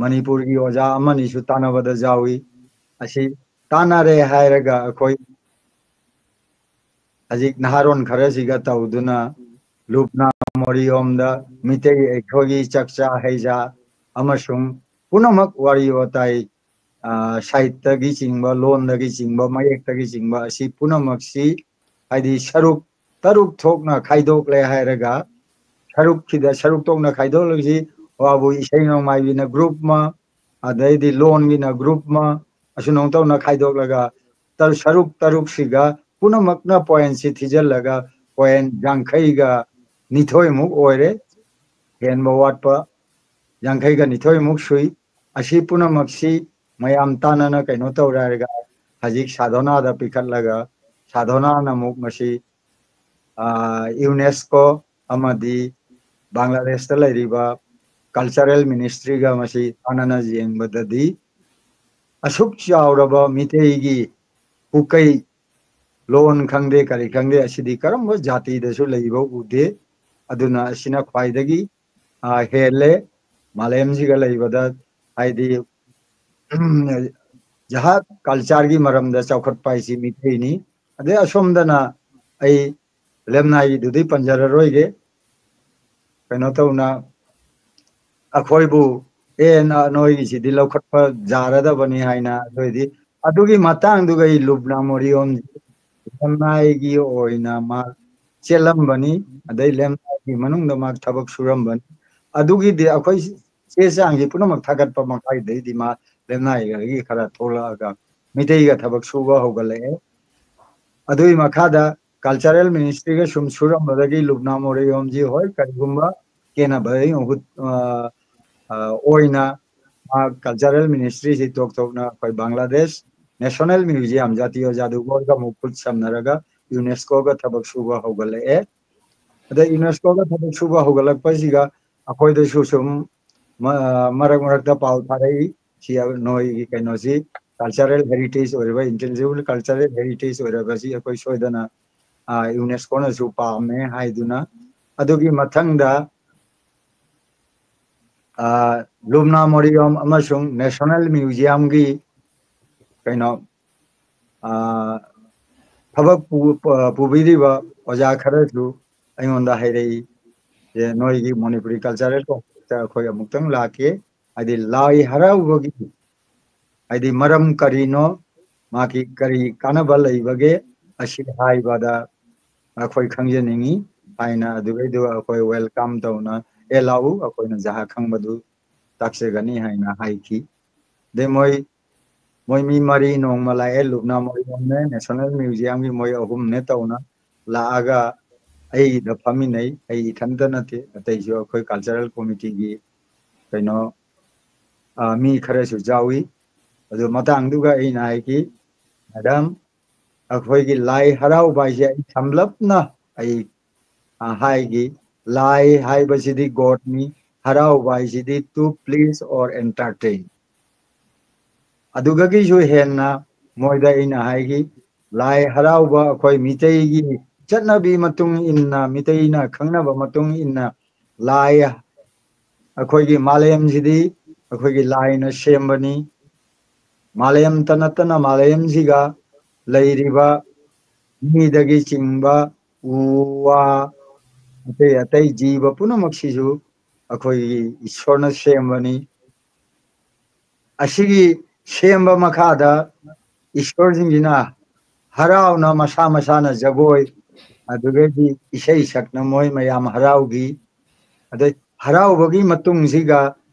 ꯃꯅꯤꯄꯨꯔꯒꯤ ꯑꯣꯖꯥ ꯑꯃꯅꯤꯁꯨ ꯇꯥꯟꯅꯕꯗ ꯌꯥꯎꯏ꯫ ꯑꯁꯤ ꯇꯥꯟꯅꯔꯦ ꯍꯥꯏꯔꯒ ꯑꯩꯈꯣꯏ ꯍꯧꯖꯤꯛ ꯅꯍꯥꯔꯣꯟ ꯈꯔꯁꯤꯒ ꯇꯧꯗꯨꯅ ꯂꯨꯕꯅꯥ ꯃꯣꯔꯤꯌꯣꯝꯗ ꯃꯤꯇꯩ ꯑꯩꯈꯣꯏꯒꯤ ꯆꯥꯛꯆꯥ ꯍꯩꯖꯥ ꯑꯃꯁꯨꯡ ꯄꯨꯝꯅꯃꯛ ꯋꯥꯔꯤ ꯋꯥꯇꯥꯏ, ꯑ, ꯁꯥꯍꯤꯠꯇꯒꯤ ꯆꯤꯡꯕ, ꯂꯣꯟꯗꯒꯤ ꯆꯤꯡꯕ, ꯃꯌꯦꯛꯇꯒꯤ ꯆꯤꯡꯕ ꯑꯁꯤ ꯄꯨꯝꯅꯃꯛꯁꯤ, ꯍꯥꯏꯗꯤ ꯁꯔꯨꯛ ꯇꯔꯨꯛ ꯊꯣꯛꯅ ꯈꯥꯏꯗꯣꯛꯂꯦ ꯍꯥꯏꯔꯒ, ꯁꯔꯨꯛꯁꯤꯗ ꯁꯔꯨꯛ ꯊꯣꯛꯅ ꯈꯥꯏꯗꯣꯛꯂꯒꯁꯤ ꯋꯥꯕꯨ ꯏꯁꯩ ꯅꯣꯡꯃꯥꯏꯒꯤꯅ ꯒ꯭ꯔꯨꯞ ꯑꯃ, ꯑꯗꯩꯗꯤ ꯂꯣꯟꯒꯤꯅ ꯒ꯭ꯔꯨꯞ ꯑꯃ, ꯑꯁꯨꯝ ꯇꯧꯅ ꯈꯥꯏꯗꯣꯛꯂꯒ ꯇꯔ-, ꯁꯔꯨꯛ ꯇꯔꯨꯛꯁꯤꯒ ꯄꯨꯝꯅꯃꯛꯅ ꯄꯣꯏꯟꯁꯤ ꯊꯤꯖꯤꯜꯂꯒ ꯄꯣꯏꯟ ꯌꯥꯡꯈꯩꯒ ꯅꯤꯊꯣꯏꯃꯨꯛ ꯑꯣꯏꯔꯦ꯫ ꯍꯦꯟꯕ ꯋꯥꯠꯄ ꯌꯥꯡꯈꯩꯒ ꯅꯤꯊꯣꯏꯃꯨꯛ ꯁꯨꯏ꯫ ꯑꯁꯤ ꯄꯨꯝꯅꯃꯛꯁꯤ ꯃꯌꯥꯝ ꯇꯥꯟꯅꯅ ꯀꯩꯅꯣ ꯇꯧꯔꯦ ꯍꯥꯏꯔꯒ ꯍꯧꯖꯤꯛ ꯁꯥꯙꯣꯅꯥꯗ ꯄꯤꯈꯠꯂꯒ ꯁꯥꯙꯣꯅꯥꯅ ꯑꯃꯨꯛ ꯃꯁꯤ, ꯑ, ꯌꯨꯅꯦꯁꯀꯣ ꯑꯃꯗꯤ ꯕꯪꯒ꯭ꯂꯥꯗꯦꯁꯇ ꯂꯩꯔꯤꯕ ꯀꯜꯆꯔꯦꯜ ꯃꯤꯅꯤꯁꯇ꯭ꯔꯤꯒ ꯃꯁꯤ ꯇꯥꯟꯅꯅ ꯌꯦꯡꯕꯗꯗꯤ ꯑꯁꯨꯛ ꯆꯥꯎꯔꯕ ꯃꯤꯇꯩꯒꯤ ꯄꯨꯀꯩ ꯂꯣꯟ ꯈꯪꯗꯦ, ꯀꯔꯤ ꯈꯪꯗꯦ, ꯑꯁꯤꯗꯤ ꯀꯔꯝꯕ ꯖꯥꯇꯤꯗꯁꯨ ꯂꯩꯕ ꯎꯗꯦ꯫ ꯑꯗꯨꯅ ꯑꯁꯤꯅ ꯈ꯭ꯋꯥꯏꯗꯒꯤ, ꯑ, ꯍꯦꯜꯂꯦ꯫ ꯃꯥꯂꯦꯝꯁꯤꯒ ꯂꯩꯕꯗ, ꯍꯥꯏꯗꯤ ꯖꯍꯥꯖ ꯀꯜꯆꯔꯒꯤ ꯃꯔꯝꯗ ꯆꯥꯎꯈꯠꯄ ꯍꯥꯏꯁꯤ ꯃꯤꯇꯩꯅꯤ꯫ ꯑꯗꯩ ꯑꯁꯣꯝꯗꯅ ꯑꯩ ꯂꯦꯝꯅꯥꯏꯒꯤꯗꯨꯗꯤ ꯄꯟꯖꯔꯔꯣꯏꯒꯦ꯫ ꯀꯩꯅꯣ ꯇꯧꯅ ꯑꯩꯈꯣꯏꯕꯨ ꯑꯦ ꯅ- ꯅꯣꯏꯒꯤꯁꯤꯗꯤ ꯂꯧꯈꯠꯄ ꯌꯥꯔꯗꯕꯅꯤ ꯍꯥꯏꯅ ꯑꯗꯨꯏꯗꯤ ꯑꯗꯨꯒꯤ ꯃꯇꯥꯡꯗꯨꯒ ꯑꯩ ꯂꯨꯕꯅꯥ ꯃꯣꯔꯤꯌꯣꯝ ꯂꯦꯝꯅꯥꯏꯒꯤ ꯑꯣꯏꯅ ꯃꯥ ꯆꯦꯜꯂꯝꯕꯅꯤ꯫ ꯑꯗꯩ ꯂꯦꯝꯅꯥꯏꯒꯤ ꯃꯅꯨꯡꯗ ꯃꯥ ꯊꯕꯛ ꯁꯨꯔꯝꯕꯅꯤ꯫ ꯑꯗꯨꯒꯤꯗꯤ ꯑꯩꯈꯣꯏ ꯆꯦ ꯆꯥꯡꯁꯤ ꯄꯨꯝꯅꯃꯛ ꯊꯥꯒꯠꯄ ꯃꯈꯥꯏꯗꯩꯗꯤ ꯃꯥ ꯂꯦꯝꯅꯥꯏꯒꯤ ꯈꯔ ꯊꯣꯛꯂꯛꯑꯒ ꯃꯤꯇꯩꯒ ꯊꯕꯛ ꯁꯨꯕ ꯍꯧꯒꯠꯂꯛꯑꯦ꯫ ꯑꯗꯨꯒꯤ ꯃꯈꯥꯗ ꯀꯜꯆꯔꯦꯜ ꯃꯤꯅꯤꯁꯇ꯭ꯔꯤꯒ ꯁꯨꯝ ꯁꯨꯔꯝꯕꯗꯒꯤ ꯂꯨꯕꯅꯥ ꯃꯣꯔꯤꯌꯣꯝꯁꯤ ꯍꯣꯏ ꯀꯔꯤꯒꯨꯝꯕ ꯀꯦꯅꯕꯒꯤ ꯃꯍꯨꯠ ꯑ, ꯑ, ꯑꯣꯏꯅ ꯃꯥ ꯀꯜꯆꯔꯦꯜ ꯃꯤꯅꯤꯁꯇ꯭ꯔꯤꯁꯤ ꯇꯣꯛ ꯇꯣꯛꯅ ꯑꯩꯈꯣꯏ ꯕꯪꯒ꯭ꯂꯥꯗꯦꯁ ꯅꯦꯁꯅꯦꯜ ꯃ꯭ꯌꯨꯖꯤꯌꯝ ꯖꯥꯇꯤꯌꯣ ꯖꯥꯗꯨꯒꯣꯔꯒ ꯑꯃꯨꯛ ꯈꯨꯠ ꯁꯝꯅꯔꯒ ꯌꯨꯅꯦꯁꯀꯣꯒ ꯊꯕꯛ ꯁꯨꯕ ꯍꯧꯒꯠꯂꯛꯑꯦ꯫ ꯑꯗ ꯌꯨꯅꯦꯁꯀꯣꯒ ꯊꯕꯛ ꯁꯨꯕ ꯍꯧꯒꯠꯂꯛꯄꯁꯤꯒ ꯑꯩꯈꯣꯏꯗꯁꯨ ꯁꯨꯝ ꯃ- ꯃꯔꯛ ꯃꯔꯛꯇ ꯄꯥꯎ ꯊꯥꯔꯛꯏ꯫ ꯁꯤ ꯅꯣꯏꯒꯤ ꯀꯩꯅꯣꯁꯤ ꯀꯜꯆꯔꯦꯜ ꯍꯦꯔꯤꯇꯦꯖ ꯑꯣꯏꯔꯕ, ꯏꯟꯇꯦꯟꯖꯤꯕꯜ ꯀꯜꯆꯔꯦꯜ ꯍꯦꯔꯤꯇꯦꯖ ꯑꯣꯏꯔꯕꯁꯤ ꯑꯩꯈꯣꯏ ꯁꯣꯏꯗꯅ ꯌꯨꯅꯦꯁꯀꯣꯅꯁꯨ ꯄꯥꯝꯃꯦ ꯍꯥꯏꯗꯨꯅ꯫ ꯑꯗꯨꯒꯤ ꯃꯊꯪꯗ ꯂꯨꯝꯅꯥ ꯃꯣꯔꯤꯌꯣꯝ ꯑꯃꯁꯨꯡ ꯅꯦꯁꯅꯦꯜ ꯃ꯭ꯌꯨꯖꯤꯌꯝꯒꯤ ꯀꯩꯅꯣ ꯊꯕꯛ ꯄꯨꯕꯤꯔꯤꯕ ꯑꯣꯖꯥ ꯈꯔꯁꯨ ꯑꯩꯉꯣꯟꯗ ꯍꯥꯏꯔꯛꯏ, ꯅꯣꯏꯒꯤ ꯃꯅꯤꯄꯨꯔꯤ ꯀꯜꯆꯔꯦꯜ ꯀꯣꯡꯄꯣꯛꯇ ꯑꯩꯈꯣꯏ ꯑꯃꯨꯛꯇꯪ ꯂꯥꯛꯀꯦ, ꯍꯥꯏꯗꯤ ꯂꯥꯏ ꯍꯔꯥꯎꯕꯒꯤ ꯍꯥꯏꯗꯤ ꯃꯔꯝ ꯀꯔꯤꯅꯣ, ꯃꯥꯒꯤ ꯀꯔꯤ ꯀꯥꯟꯅꯕ ꯂꯩꯕꯒꯦ, ꯑꯁꯤ ꯍꯥꯏꯕꯗ ꯑꯩꯈꯣꯏ ꯈꯪꯖꯅꯤꯡꯉꯤ ꯍꯥꯏꯅ ꯑꯗꯨꯒꯩꯗꯨ ꯑꯩꯈꯣꯏ ꯋꯦꯜꯀꯝ ꯇꯧꯅ, ꯑꯦ ꯂꯥꯛꯎ, ꯑꯩꯈꯣꯏꯅ ꯖꯍꯥ ꯈꯪꯕꯗꯨ ꯇꯥꯛꯆꯒꯅꯤ ꯍꯥꯏꯅ ꯍꯥꯏꯈꯤ꯫ ꯑꯗꯩ ꯃꯣꯏ ꯃꯣꯏ ꯃꯤ ꯃꯔꯤ ꯅꯣꯡꯃ ꯂꯥꯛꯑꯦ, ꯂꯨꯕꯅꯥ ꯃꯣꯔꯤꯌꯣꯝꯅꯦ, ꯅꯦꯁꯅꯦꯜ ꯃ꯭ꯌꯨꯖꯤꯌꯝꯒꯤ ꯃꯣꯏ ꯑꯍꯨꯝꯅꯦ ꯇꯧꯅ ꯂꯥꯛꯑꯒ ꯑꯩꯒꯤꯗ ꯐꯝꯃꯤꯟꯅꯩ꯫ ꯑꯩ ꯏꯊꯟꯇ ꯅꯠꯇꯦ, ꯑꯇꯩꯁꯨ ꯑꯩꯈꯣꯏ ꯀꯜꯆꯔꯦꯜ ꯀꯣꯃꯤꯇꯤꯒꯤ ꯀꯩꯅꯣ ꯃꯤ ꯈꯔꯁꯨ ꯌꯥꯎꯏ꯫ ꯑꯗꯨ ꯃꯇꯥꯡꯗꯨꯒ ꯑꯩꯅ ꯍꯥꯏꯈꯤ, ꯃꯦꯗꯥꯝ, ꯑꯩꯈꯣꯏꯒꯤ ꯂꯥꯏ ꯍꯔꯥꯎꯕ ꯍꯥꯏꯁꯦ ꯑꯩ ꯁꯝꯂꯞꯅ ꯑꯩ ꯍꯥꯏꯒꯤ, ꯂꯥꯏ ꯍꯥꯏꯕꯁꯤꯗꯤ ꯒꯣꯗꯅꯤ, ꯍꯔꯥꯎꯕ ꯍꯥꯏꯁꯤꯗꯤ to please or entertain꯫ ꯑꯗꯨꯗꯒꯤꯁꯨ ꯍꯦꯟꯅ ꯃꯣꯏꯗ ꯑꯩꯅ ꯍꯥꯏꯈꯤ, ꯂꯥꯏ ꯍꯔꯥꯎꯕ ꯑꯩꯈꯣꯏ ꯃꯤꯇꯩꯒꯤ ꯆꯠꯅꯕꯤ ꯃꯇꯨꯡ ꯏꯟꯅ, ꯃꯤꯇꯩꯅ ꯈꯪꯅꯕ ꯃꯇꯨꯡ ꯏꯟꯅ ꯂꯥꯏ ꯑꯩꯈꯣꯏꯒꯤ ꯃꯥꯂꯦꯝꯁꯤꯗꯤ ꯑꯩꯈꯣꯏꯒꯤ ꯂꯥꯏꯅ ꯁꯦꯝꯕꯅꯤ꯫ ꯃꯥꯂꯦꯝꯇ ꯅꯠꯇꯅ ꯃꯥꯂꯦꯝꯁꯤꯒ ꯂꯩꯔꯤꯕ ꯃꯤꯗꯒꯤ ꯆꯤꯡꯕ ꯎ ꯋꯥ, ꯑꯇꯩ ꯑꯇꯩ ꯖꯤꯕ ꯄꯨꯝꯅꯃꯛꯁꯤꯁꯨ ꯑꯩꯈꯣꯏꯒꯤ ꯏꯁꯣꯔꯅ ꯁꯦꯝꯕꯅꯤ꯫ ꯑꯁꯤꯒꯤ ꯁꯦꯝꯕ ꯃꯈꯥꯗ ꯏꯁꯣꯔꯁꯤꯡꯁꯤꯅ ꯍꯔꯥꯎꯅ ꯃꯁꯥ ꯃꯁꯥꯅ ꯖꯒꯣꯏ, ꯑꯗꯨꯗꯒꯤꯗꯤ ꯏꯁꯩ ꯁꯛꯅ ꯃꯣꯏ ꯃꯌꯥꯝ ꯍꯔꯥꯎꯈꯤ꯫ ꯑꯗꯩ ꯍꯔꯥꯎꯕꯒꯤ ꯃꯇꯨꯡꯁꯤꯒ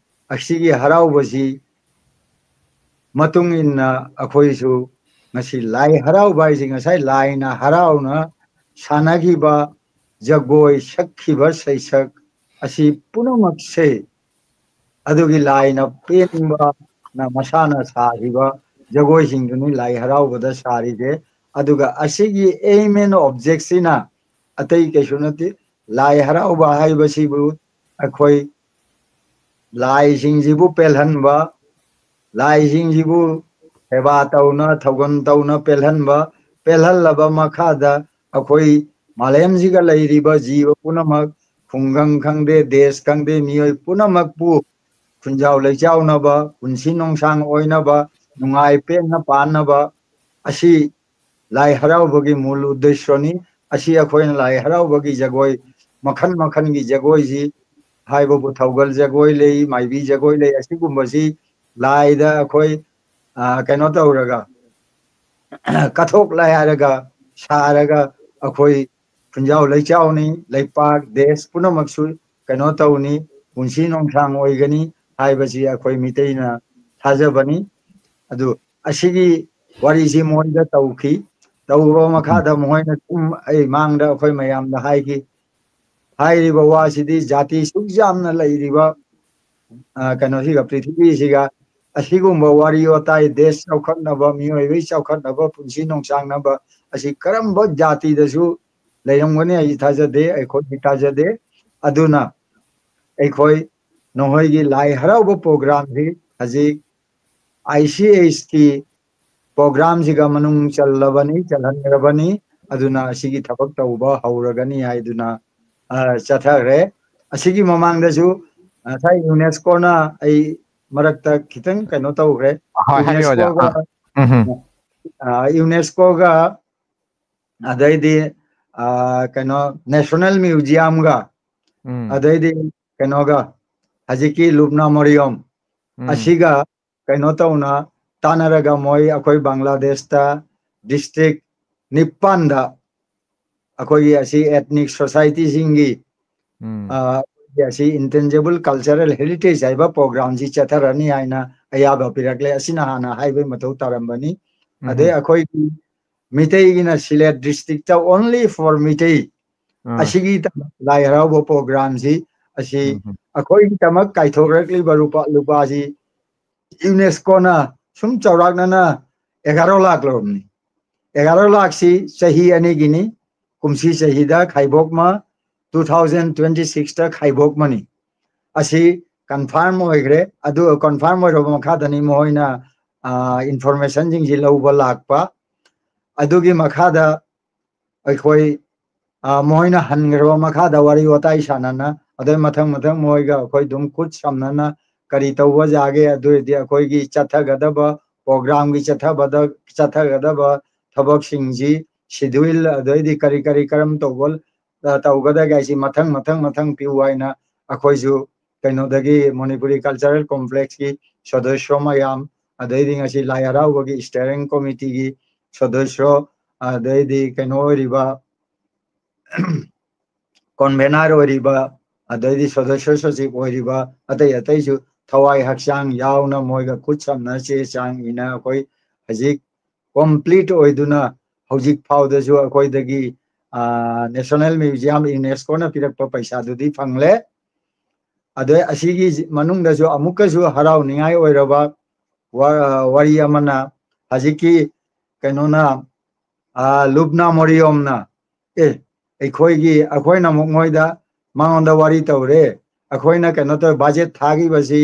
ꯑꯁꯤꯒꯤ ꯍꯔꯥꯎꯕꯁꯤ ꯃꯇꯨꯡ ꯏꯟꯅ ꯑꯩꯈꯣꯏꯁꯨ ꯉꯁꯤ ꯂꯥꯏ ꯍꯔꯥꯎꯕ ꯍꯥꯏꯁꯤ ꯉꯁꯥꯏ ꯂꯥꯏꯅ ꯍꯔꯥꯎꯅ ꯁꯥꯟꯅꯈꯤꯕ ꯖꯒꯣꯏ, ꯁꯛꯈꯤꯕ ꯁꯩꯁꯛ ꯑꯁꯤ ꯄꯨꯝꯅꯃꯛꯁꯦ ꯑꯗꯨꯒꯤ ꯂꯥꯏꯅ ꯄꯦꯟꯕꯅ ꯃꯁꯥꯅ ꯁꯥꯈꯤꯕ ꯖꯒꯣꯏꯁꯤꯡꯗꯨꯅꯤ ꯂꯥꯏ ꯍꯔꯥꯎꯕꯗ ꯁꯥꯔꯤꯁꯦ꯫ ꯑꯗꯨꯒ ꯑꯁꯤꯒꯤ aim and objectꯁꯤꯅ ꯑꯇꯩ ꯀꯩꯁꯨ ꯅꯠꯇꯦ꯫ ꯂꯥꯏ ꯍꯔꯥꯎꯕ ꯍꯥꯏꯕꯁꯤꯕꯨ ꯑꯩꯈꯣꯏ ꯂꯥꯏꯁꯤꯡꯁꯤꯕꯨ ꯄꯦꯜꯍꯟꯕ, ꯂꯥꯏꯁꯤꯡꯁꯤꯕꯨ ꯁꯦꯕꯥ ꯇꯧꯅ, ꯊꯧꯒꯜ ꯇꯧꯅ ꯄꯦꯜꯍꯟꯕ, ꯄꯦꯜꯍꯜꯂꯕ ꯃꯈꯥꯗ ꯑꯩꯈꯣꯏ ꯃꯥꯂꯦꯝꯁꯤꯒ ꯂꯩꯔꯤꯕ ꯖꯤꯕ ꯄꯨꯝꯅꯃꯛ, ꯈꯨꯡꯒꯪ ꯈꯪꯗꯦ, ꯗꯦꯁ ꯈꯪꯗꯦ, ꯃꯤꯑꯣꯏ ꯄꯨꯝꯅꯃꯛꯄꯨ ꯈꯨꯟꯖꯥꯎ ꯂꯩꯆꯥꯎꯅꯕ, ꯄꯨꯟꯁꯤ ꯅꯨꯡꯁꯥꯡ ꯑꯣꯏꯅꯕ, ꯅꯨꯡꯉꯥꯏ ꯄꯦꯟꯅ ꯄꯥꯟꯅꯕ, ꯑꯁꯤ ꯂꯥꯏ ꯍꯔꯥꯎꯕꯒꯤ ꯃꯨꯜ ꯎꯗꯦꯁ꯭ꯌꯅꯤ꯫ ꯑꯁꯤ ꯑꯩꯈꯣꯏꯅ ꯂꯥꯏ ꯍꯔꯥꯎꯕꯒꯤ ꯖꯒꯣꯏ, ꯃꯈꯜ ꯃꯈꯜꯒꯤ ꯖꯒꯣꯏꯁꯤ ꯍꯥꯏꯕꯕꯨ ꯊꯧꯒꯜ ꯖꯒꯣꯏ ꯂꯩ, ꯃꯥꯏꯕꯤ ꯖꯒꯣꯏ ꯂꯩ, ꯑꯁꯤꯒꯨꯝꯕꯁꯤ ꯂꯥꯏꯗ ꯑꯩꯈꯣꯏ, ꯑ, ꯀꯩꯅꯣ ꯇꯧꯔꯒ, ꯀꯠꯊꯣꯛꯂꯦ ꯍꯥꯏꯔꯒ ꯁꯥꯔꯒ ꯑꯩꯈꯣꯏ ꯈꯨꯟꯖꯥꯎ ꯂꯩꯆꯥꯎꯅꯤ, ꯂꯩꯄꯥꯛ, ꯗꯦꯁ ꯄꯨꯝꯅꯃꯛꯁꯨ ꯀꯩꯅꯣ ꯇꯧꯅꯤ, ꯄꯨꯟꯁꯤ ꯅꯨꯡꯁꯥꯡ ꯑꯣꯏꯒꯅꯤ ꯍꯥꯏꯕꯁꯤ ꯑꯩꯈꯣꯏ ꯃꯤꯇꯩꯅ ꯊꯥꯖꯕꯅꯤ꯫ ꯑꯗꯨ ꯑꯁꯤꯒꯤ ꯋꯥꯔꯤꯁꯤ ꯃꯣꯏꯗ ꯇꯧꯈꯤ꯫ ꯇꯧꯔꯕ ꯃꯈꯥꯗ ꯃꯈꯣꯏꯅ ꯁꯨꯝ ꯑꯩ ꯃꯥꯡꯗ ꯑꯩꯈꯣꯏ ꯃꯌꯥꯝꯗ ꯍꯥꯏꯈꯤ, ꯍꯥꯏꯔꯤꯕ ꯋꯥꯁꯤꯗꯤ ꯖꯥꯇꯤ ꯁꯨꯛ ꯌꯥꯝꯅ ꯂꯩꯔꯤꯕ, ꯑ, ꯀꯩꯅꯣꯁꯤꯒ, ꯄ꯭ꯔꯤꯊꯤꯕꯤꯁꯤꯒ ꯑꯁꯤꯒꯨꯝꯕ ꯋꯥꯔꯤ ꯋꯥꯇꯥꯏ, ꯗꯦꯁ ꯆꯥꯎꯈꯠꯅꯕ, ꯃꯤꯑꯣꯏꯕꯒꯤ ꯆꯥꯎꯈꯠꯅꯕ, ꯄꯨꯟꯁꯤ ꯅꯨꯡꯁꯥꯡꯅꯕ ꯑꯁꯤ ꯀꯔꯝꯕ ꯖꯥꯇꯤꯗꯁꯨ ꯂꯩꯔꯝꯒꯅꯤ ꯑꯩ ꯊꯥꯖꯗꯦ, ꯑꯩꯈꯣꯏꯗꯤ ꯊꯥꯖꯗꯦ꯫ ꯑꯗꯨꯅ ꯑꯩꯈꯣꯏ ꯅꯈꯣꯏꯒꯤ ꯂꯥꯏ ꯍꯔꯥꯎꯕ ꯄ꯭ꯔꯣꯒ꯭ꯔꯥꯝꯁꯤ ꯍꯧꯖꯤꯛ ICSꯀꯤ ꯄ꯭ꯔꯣꯒ꯭ꯔꯥꯝꯁꯤꯒ ꯃꯅꯨꯡ ꯆꯜꯂꯕꯅꯤ, ꯆꯜꯍꯟꯈ꯭ꯔꯕꯅꯤ꯫ ꯑꯗꯨꯅ ꯑꯁꯤꯒꯤ ꯊꯕꯛ ꯇꯧꯕ ꯍꯧꯔꯒꯅꯤ ꯍꯥꯏꯗꯨꯅ, ꯑ, ꯆꯠꯊꯈ꯭ꯔꯦ꯫ ꯑꯁꯤꯒꯤ ꯃꯃꯥꯡꯗꯁꯨ ꯉꯁꯥꯏ UNESCOꯅ ꯑꯩ ꯃꯔꯛꯇ ꯈꯤꯇꯪ ꯀꯩꯅꯣ ꯇꯧꯈ꯭ꯔꯦ꯫ ꯍꯣꯏ, ꯍꯥꯏꯕꯤꯌꯨ, ꯑꯣꯖꯥ꯫ ꯌꯨꯅꯦꯁꯀꯣꯒ ꯑꯥ, ꯎꯝ, ꯎꯝ. ꯑ, ꯌꯨꯅꯦꯁꯀꯣꯒ ꯑꯗꯩꯗꯤ ꯑ, ꯀꯩꯅꯣ, ꯅꯦꯁꯅꯦꯜ ꯃ꯭ꯌꯨꯖꯤꯌꯝꯒ ꯎꯝ, ꯑꯗꯩꯗꯤ ꯀꯩꯅꯣꯒ ꯍꯧꯖꯤꯛꯀꯤ ꯂꯨꯕꯅꯥ ꯃꯣꯔꯤꯌꯣꯝ ꯎꯝ. ꯑꯁꯤꯒ ꯀꯩꯅꯣ ꯇꯧꯅ ꯇꯥꯟꯅꯔꯒ ꯃꯣꯏ ꯑꯩꯈꯣꯏ ꯕꯪꯒ꯭ꯂꯥꯗꯦꯁꯇ ꯗꯤꯁꯇ꯭ꯔꯤꯛ ꯅꯤꯄꯥꯟꯗ ꯑꯩꯈꯣꯏꯒꯤ ꯑꯁꯤ ethnic societyꯁꯤꯡꯒꯤ ꯎꯝ. ꯑ, ꯑꯁꯤ intangible cultural heritage ꯍꯥꯏꯕ ꯄ꯭ꯔꯣꯒ꯭ꯔꯥꯝꯁꯤ ꯆꯠꯊꯔꯅꯤ ꯍꯥꯏꯅ ꯑꯌꯥꯕ ꯄꯤꯔꯛꯂꯦ꯫ ꯑꯁꯤꯅ ꯍꯥꯟꯅ ꯍꯥꯏꯕꯒꯤ ꯃꯊꯧ ꯇꯥꯔꯝꯕꯅꯤ꯫ ꯎꯝ. ꯑꯗꯩ ꯑꯩꯈꯣꯏꯒꯤ ꯃꯤꯇꯩꯒꯤꯅ ꯁꯤꯂꯦꯠ ꯗꯤꯁꯇ꯭ꯔꯤꯛꯇ only for ꯃꯤꯇꯩ ꯑꯥ. ꯑꯁꯤꯒꯤ ꯂꯥꯏ ꯍꯔꯥꯎꯕ ꯄ꯭ꯔꯣꯒ꯭ꯔꯥꯝꯁꯤ ꯑꯁꯤ ꯎꯝ. ꯑꯩꯈꯣꯏꯒꯤꯗꯃꯛ ꯀꯥꯏꯊꯣꯛꯂꯛꯂꯤꯕ ꯂꯨꯄꯥ, ꯂꯨꯄꯥꯁꯤ ꯌꯨꯅꯦꯁꯀꯣꯅ ꯁꯨꯝ ꯆꯥꯎꯔꯥꯛꯅꯅ ꯑꯦꯒꯥꯔꯣ ꯂꯥꯈ ꯂꯧꯔꯝꯅꯤ꯫ ꯑꯦꯒꯥꯔꯣ ꯂꯥꯈꯁꯤ ꯆꯍꯤ ꯑꯅꯤꯒꯤꯅꯤ꯫ ꯀꯨꯝꯁꯤ ꯆꯍꯤꯗ ꯈꯥꯏꯕꯣꯛꯃ, two thousand twenty sixꯇ ꯈꯥꯏꯕꯣꯛꯃꯅꯤ꯫ ꯑꯁꯤ ꯀꯟꯐꯥꯔꯝ ꯑꯣꯏꯈ꯭ꯔꯦ꯫ ꯑꯗꯨ ꯀꯟꯐꯥꯔꯝ ꯑꯣꯏꯔꯕ ꯃꯈꯥꯗꯅꯤ ꯃꯈꯣꯏꯅ ꯏꯟꯐꯣꯔꯃꯦꯁꯟꯁꯤꯡꯁꯤ ꯂꯧꯕ ꯂꯥꯛꯄ꯫ ꯑꯗꯨꯒꯤ ꯃꯈꯥꯗ ꯑꯩꯈꯣꯏ ꯑ, ꯃꯈꯣꯏꯅ ꯍꯟꯈ꯭ꯔꯕ ꯃꯈꯥꯗ ꯋꯥꯔꯤ ꯋꯥꯇꯥꯏ ꯁꯥꯟꯅꯅ, ꯑꯗꯩ ꯃꯊꯪ ꯃꯊꯪ ꯃꯣꯏꯒ ꯑꯩꯈꯣꯏ ꯑꯗꯨꯝ ꯈꯨꯠ ꯁꯝꯅꯅ ꯀꯔꯤ ꯇꯧꯕ ꯌꯥꯒꯦ, ꯑꯗꯨ ꯑꯣꯏꯔꯗꯤ ꯑꯩꯈꯣꯏꯒꯤ ꯆꯠꯊꯒꯗꯕ ꯄ꯭ꯔꯣꯒ꯭ꯔꯥꯝꯒꯤ ꯆꯠꯊꯕꯗ, ꯆꯠꯊꯒꯗꯕ ꯊꯕꯛꯁꯤꯡꯁꯤ ꯁꯤꯗ꯭ꯌꯨꯜ, ꯑꯗꯩꯗꯤ ꯀꯔꯤ ꯀꯔꯤ ꯀꯔꯝ ꯇꯧꯕ, ꯑ, ꯇꯧꯒꯗꯒꯦ ꯍꯥꯏꯁꯤ ꯃꯊꯪ ꯃꯊꯪ ꯃꯊꯪ ꯄꯤꯌꯨ ꯍꯥꯏꯅ ꯑꯩꯈꯣꯏꯁꯨ ꯀꯩꯅꯣꯗꯒꯤ ꯃꯅꯤꯄꯨꯔꯤ ꯀꯜꯆꯔꯦꯜ ꯀꯣꯝꯄ꯭ꯂꯦꯛꯁꯀꯤ ꯁꯗꯁ꯭ꯌ ꯃꯌꯥꯝ, ꯑꯗꯩꯗꯤ ꯉꯁꯤ ꯂꯥꯏ ꯍꯔꯥꯎꯕꯒꯤ ꯁ꯭ꯇꯤꯌꯔꯤꯡ ꯀꯣꯃꯤꯇꯤꯒꯤ ꯁꯗꯁ꯭ꯌ, ꯑꯗꯩꯗꯤ ꯀꯩꯅꯣ ꯑꯣꯏꯔꯤꯕ ꯀꯣꯟꯚꯦꯅꯔ ꯑꯣꯏꯔꯤꯕ, ꯑꯗꯩꯗꯤ ꯁꯗꯁ꯭ꯌ ꯁꯆꯤꯕ ꯑꯣꯏꯔꯤꯕ, ꯑꯇꯩ ꯑꯇꯩꯁꯨ ꯊꯋꯥꯏ ꯍꯛꯆꯥꯡ ꯌꯥꯎꯅ ꯃꯣꯏꯒ ꯈꯨꯠ ꯁꯝꯅ ꯆꯦ ꯆꯥꯡ ꯏꯅ ꯑꯩꯈꯣꯏ ꯍꯧꯖꯤꯛ ꯀꯣꯝꯄ꯭ꯂꯤꯠ ꯑꯣꯏꯗꯨꯅ ꯍꯧꯖꯤꯛ ꯐꯥꯎꯗꯁꯨ ꯑꯩꯈꯣꯏꯗꯒꯤ, ꯑ, ꯅꯦꯁꯅꯦꯜ ꯃ꯭ꯌꯨꯖꯤꯌꯝ ꯌꯨꯅꯦꯁꯀꯣꯅ ꯄꯤꯔꯛꯄ ꯄꯩꯁꯥꯗꯨꯗꯤ ꯐꯪꯂꯦ꯫ ꯑꯗꯩ ꯑꯁꯤꯒꯤ ꯃꯅꯨꯡꯗꯁꯨ ꯑꯃꯨꯛꯀꯁꯨ ꯍꯔꯥꯎꯅꯤꯡꯉꯥꯏ ꯑꯣꯏꯔꯕ ꯋꯥ-, ꯋꯥꯔꯤ ꯑꯃꯅ ꯍꯧꯖꯤꯛꯀꯤ ꯀꯩꯅꯣꯅ, ꯑ, ꯂꯨꯕꯅꯥ ꯃꯣꯔꯤꯌꯣꯝꯅ, "ꯑꯦ, ꯑꯩꯈꯣꯏꯒꯤ, ꯑꯩꯈꯣꯏꯅ ꯑꯃꯨꯛ ꯃꯣꯏꯗ, ꯃꯉꯣꯟꯗ ꯋꯥꯔꯤ ꯇꯧꯔꯦ, ꯑꯩꯈꯣꯏꯅ ꯀꯩꯅꯣ ꯇꯧꯔꯦ, ꯕꯖꯦꯠ ꯊꯥꯈꯤꯕꯁꯤ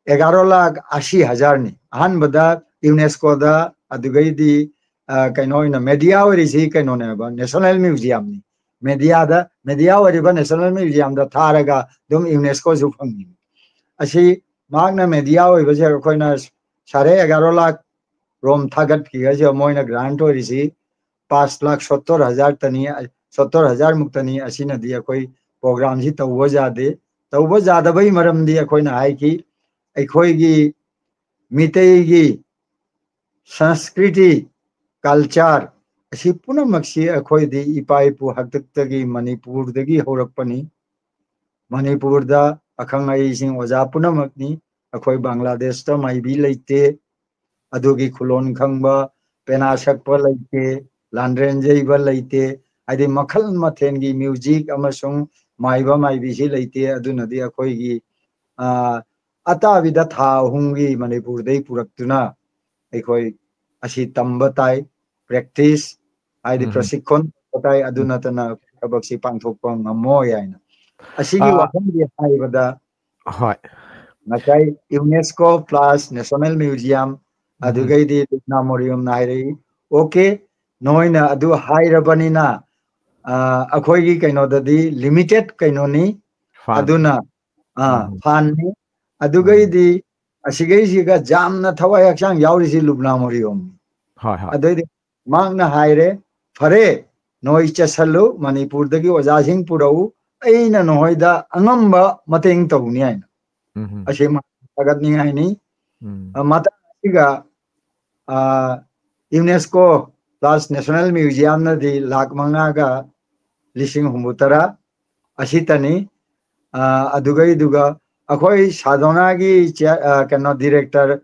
ꯑꯦꯒꯥꯔꯣ ꯂꯥꯈ ꯑꯁꯤ ꯍꯖꯥꯔꯅꯤ꯫ ꯑꯍꯥꯟꯕꯗ ꯌꯨꯅꯦꯁꯀꯣꯗ, ꯑꯗꯨꯒꯩꯗꯤ, ꯑ, ꯀꯩꯅꯣ ꯑꯣꯏꯅ ꯃꯦꯗꯤꯌꯥ ꯑꯣꯏꯔꯤꯁꯤ ꯀꯩꯅꯣꯅꯦꯕ, ꯅꯦꯁꯅꯦꯜ ꯃ꯭ꯌꯨꯖꯤꯌꯝꯅꯤ꯫ ꯃꯦꯗꯤꯌꯥꯗ, ꯃꯦꯗꯤꯌꯥ ꯑꯣꯏꯔꯤꯕ ꯅꯦꯁꯅꯦꯜ ꯃ꯭ꯌꯨꯖꯤꯌꯝꯗ ꯊꯥꯔꯒ ꯑꯗꯨꯝ ꯌꯨꯅꯦꯁꯀꯣꯁꯨ ꯐꯪꯉꯤ꯫ ꯑꯁꯤ ꯃꯍꯥꯛꯅ ꯃꯦꯗꯤꯌꯥ ꯑꯣꯏꯕꯁꯦ ꯑꯩꯈꯣꯏꯅ ꯁꯥꯔꯦ ꯑꯦꯒꯥꯔꯣ ꯂꯥꯈ ꯔꯣꯝ ꯊꯥꯒꯠꯈꯤꯕꯁꯦ ꯃꯣꯏꯅ ꯒ꯭ꯔꯥꯟꯠ ꯑꯣꯏꯔꯤꯁꯤ ꯄꯥꯁ ꯂꯥꯈ ꯁꯣꯠꯇꯣꯔ ꯍꯖꯥꯔ ꯇꯅꯤ, ꯁꯣꯠꯇꯣꯔ ꯍꯖꯥꯔ ꯃꯨꯛꯇꯅꯤ꯫ ꯑꯁꯤꯅꯗꯤ ꯑꯩꯈꯣꯏ ꯄ꯭ꯔꯣꯒ꯭ꯔꯥꯝꯁꯤ ꯇꯧꯕ ꯌꯥꯗꯦ꯫ ꯇꯧꯕ ꯌꯥꯗꯕꯒꯤ ꯃꯔꯝꯗꯤ ꯑꯩꯈꯣꯏꯅ ꯍꯥꯏꯈꯤ, ꯑꯩꯈꯣꯏꯒꯤ ꯃꯤꯇꯩꯒꯤ ꯁꯪꯁꯀ꯭ꯔꯤꯇꯤ, ꯀꯜꯆꯔ ꯑꯁꯤ ꯄꯨꯝꯅꯃꯛꯁꯤ ꯑꯩꯈꯣꯏꯗꯤ ꯏꯄꯥ ꯏꯄꯨ ꯍꯥꯛꯇꯛꯇꯒꯤ ꯃꯅꯤꯄꯨꯔꯗꯒꯤ ꯍꯧꯔꯛꯄꯅꯤ꯫ ꯃꯅꯤꯄꯨꯔꯗ ꯑꯈꯪ ꯑꯍꯩꯁꯤꯡ ꯑꯣꯖꯥ ꯄꯨꯝꯅꯃꯛꯅꯤ꯫ ꯑꯩꯈꯣꯏ ꯕꯪꯒ꯭ꯂꯥꯗꯦꯁꯇ ꯃꯥꯏꯕꯤ ꯂꯩꯇꯦ, ꯑꯗꯨꯒꯤ ꯈꯨꯂꯣꯟ ꯈꯪꯕ ꯄꯦꯅꯥ ꯁꯛꯄ ꯂꯩꯇꯦ, ꯂꯥꯟꯗ꯭ꯔꯦꯟ ꯌꯩꯕ ꯂꯩꯇꯦ꯫ ꯍꯥꯏꯗꯤ ꯃꯈꯜ ꯃꯊꯦꯜꯒꯤ ꯃ꯭ꯌꯨꯖꯤꯛ ꯑꯃꯁꯨꯡ ꯃꯥꯏꯕ ꯃꯥꯏꯕꯤꯁꯤ ꯂꯩꯇꯦ꯫ ꯑꯗꯨꯅꯗꯤ ꯑꯩꯈꯣꯏꯒꯤ, ꯑ, ꯑꯇꯥꯕꯤꯗ ꯊꯥ ꯑꯍꯨꯝꯒꯤ ꯃꯅꯤꯄꯨꯔꯗꯩ ꯄꯨꯔꯛꯇꯨꯅ ꯑꯩꯈꯣꯏ ꯑꯁꯤ ꯇꯝꯕ ꯇꯥꯏ, ꯄ꯭ꯔꯦꯛꯇꯤꯁ ꯍꯥꯏꯗꯤ ꯎꯝ꯫ ꯄ꯭ꯔꯁꯤꯛꯈꯣꯟ ꯇꯝꯕ ꯇꯥꯏ, ꯑꯗꯨ ꯎꯝ꯫ ꯅꯠꯇꯅ ꯊꯕꯛꯁꯤ ꯄꯥꯡꯊꯣꯛꯄ ꯉꯝꯃꯣꯏ ꯍꯥꯏꯅ꯫ ꯑꯁꯤꯒꯤ ꯑꯥ꯫ ꯋꯥꯐꯝꯗꯤ ꯍꯥꯏꯕꯗ ꯍꯣꯏ꯫ ꯉꯁꯥꯏ ꯌꯨꯅꯦꯁꯀꯣ ꯄ꯭ꯂꯁ ꯅꯦꯁꯅꯦꯜ ꯃ꯭ꯌꯨꯖꯤꯌꯝ, ꯎꯝ꯫ ꯑꯗꯨꯒꯩꯗꯤ ꯂꯨꯞꯅꯥ ꯃꯣꯔꯤꯌꯝꯅ ꯍꯥꯏꯔꯛꯏ, "ꯑꯣꯀꯦ, ꯅꯣꯏꯅ ꯑꯗꯨ ꯍꯥꯏꯔꯕꯅꯤꯅ, ꯑ, ꯑꯩꯈꯣꯏꯒꯤ ꯀꯩꯅꯣꯗꯗꯤ ꯂꯤꯃꯤꯇꯦꯠ ꯀꯩꯅꯣꯅꯤ, ꯐꯥꯟ꯫ ꯑꯗꯨꯅ, ꯑ, ꯎꯝ꯫ ꯐꯥꯟꯅꯤ꯫ ꯎꯝ꯫ ꯑꯗꯨꯒꯩꯗꯤ ꯑꯁꯤꯒꯩꯁꯤꯒ ꯌꯥꯝꯅ ꯊꯋꯥꯏ ꯍꯛꯆꯥꯡ ꯌꯥꯎꯔꯤꯁꯤ ꯂꯨꯞꯅꯥ ꯃꯣꯔꯤꯌꯝꯅꯤ꯫ ꯍꯣꯏ, ꯍꯣꯏ꯫ ꯑꯗꯩꯗꯤ ꯃꯍꯥꯛꯅ ꯍꯥꯏꯔꯦ, "ꯐꯔꯦ, ꯅꯣꯏ ꯆꯠꯁꯜꯂꯨ, ꯃꯅꯤꯄꯨꯔꯗꯒꯤ ꯑꯣꯖꯥꯁꯤꯡ ꯄꯨꯔꯛꯎ, ꯑꯩꯅ ꯅꯈꯣꯏꯗ ꯑꯉꯝꯕ ꯃꯇꯦꯡ ꯇꯧꯅꯤ" ꯍꯥꯏꯅ꯫ ꯎꯝ ꯍꯝ꯫ ꯑꯁꯤ ꯃꯍꯥꯛ ꯊꯥꯒꯠꯅꯤꯡꯉꯥꯏꯅꯤ꯫ ꯎꯝ꯫ ꯑ, ꯃꯇꯥꯡ ꯑꯁꯤꯒ, ꯑ, ꯌꯨꯅꯦꯁꯀꯣ ꯄ꯭ꯂꯁ ꯅꯦꯁꯅꯦꯜ ꯃ꯭ꯌꯨꯖꯤꯌꯝꯅꯗꯤ ꯂꯥꯈ ꯃꯉꯥꯒ ꯂꯤꯁꯤꯡ ꯍꯨꯝꯐꯨ ꯇꯔꯥ ꯑꯁꯤꯇꯅꯤ꯫ ꯑ, ꯑꯗꯨꯒꯩꯗꯨꯒ ꯑꯩꯈꯣꯏ ꯁꯥꯗꯣꯅꯥꯒꯤ ꯆꯤꯌꯥ-, ꯑ, ꯀꯩꯅꯣ, ꯗꯤꯔꯦꯛꯇꯔ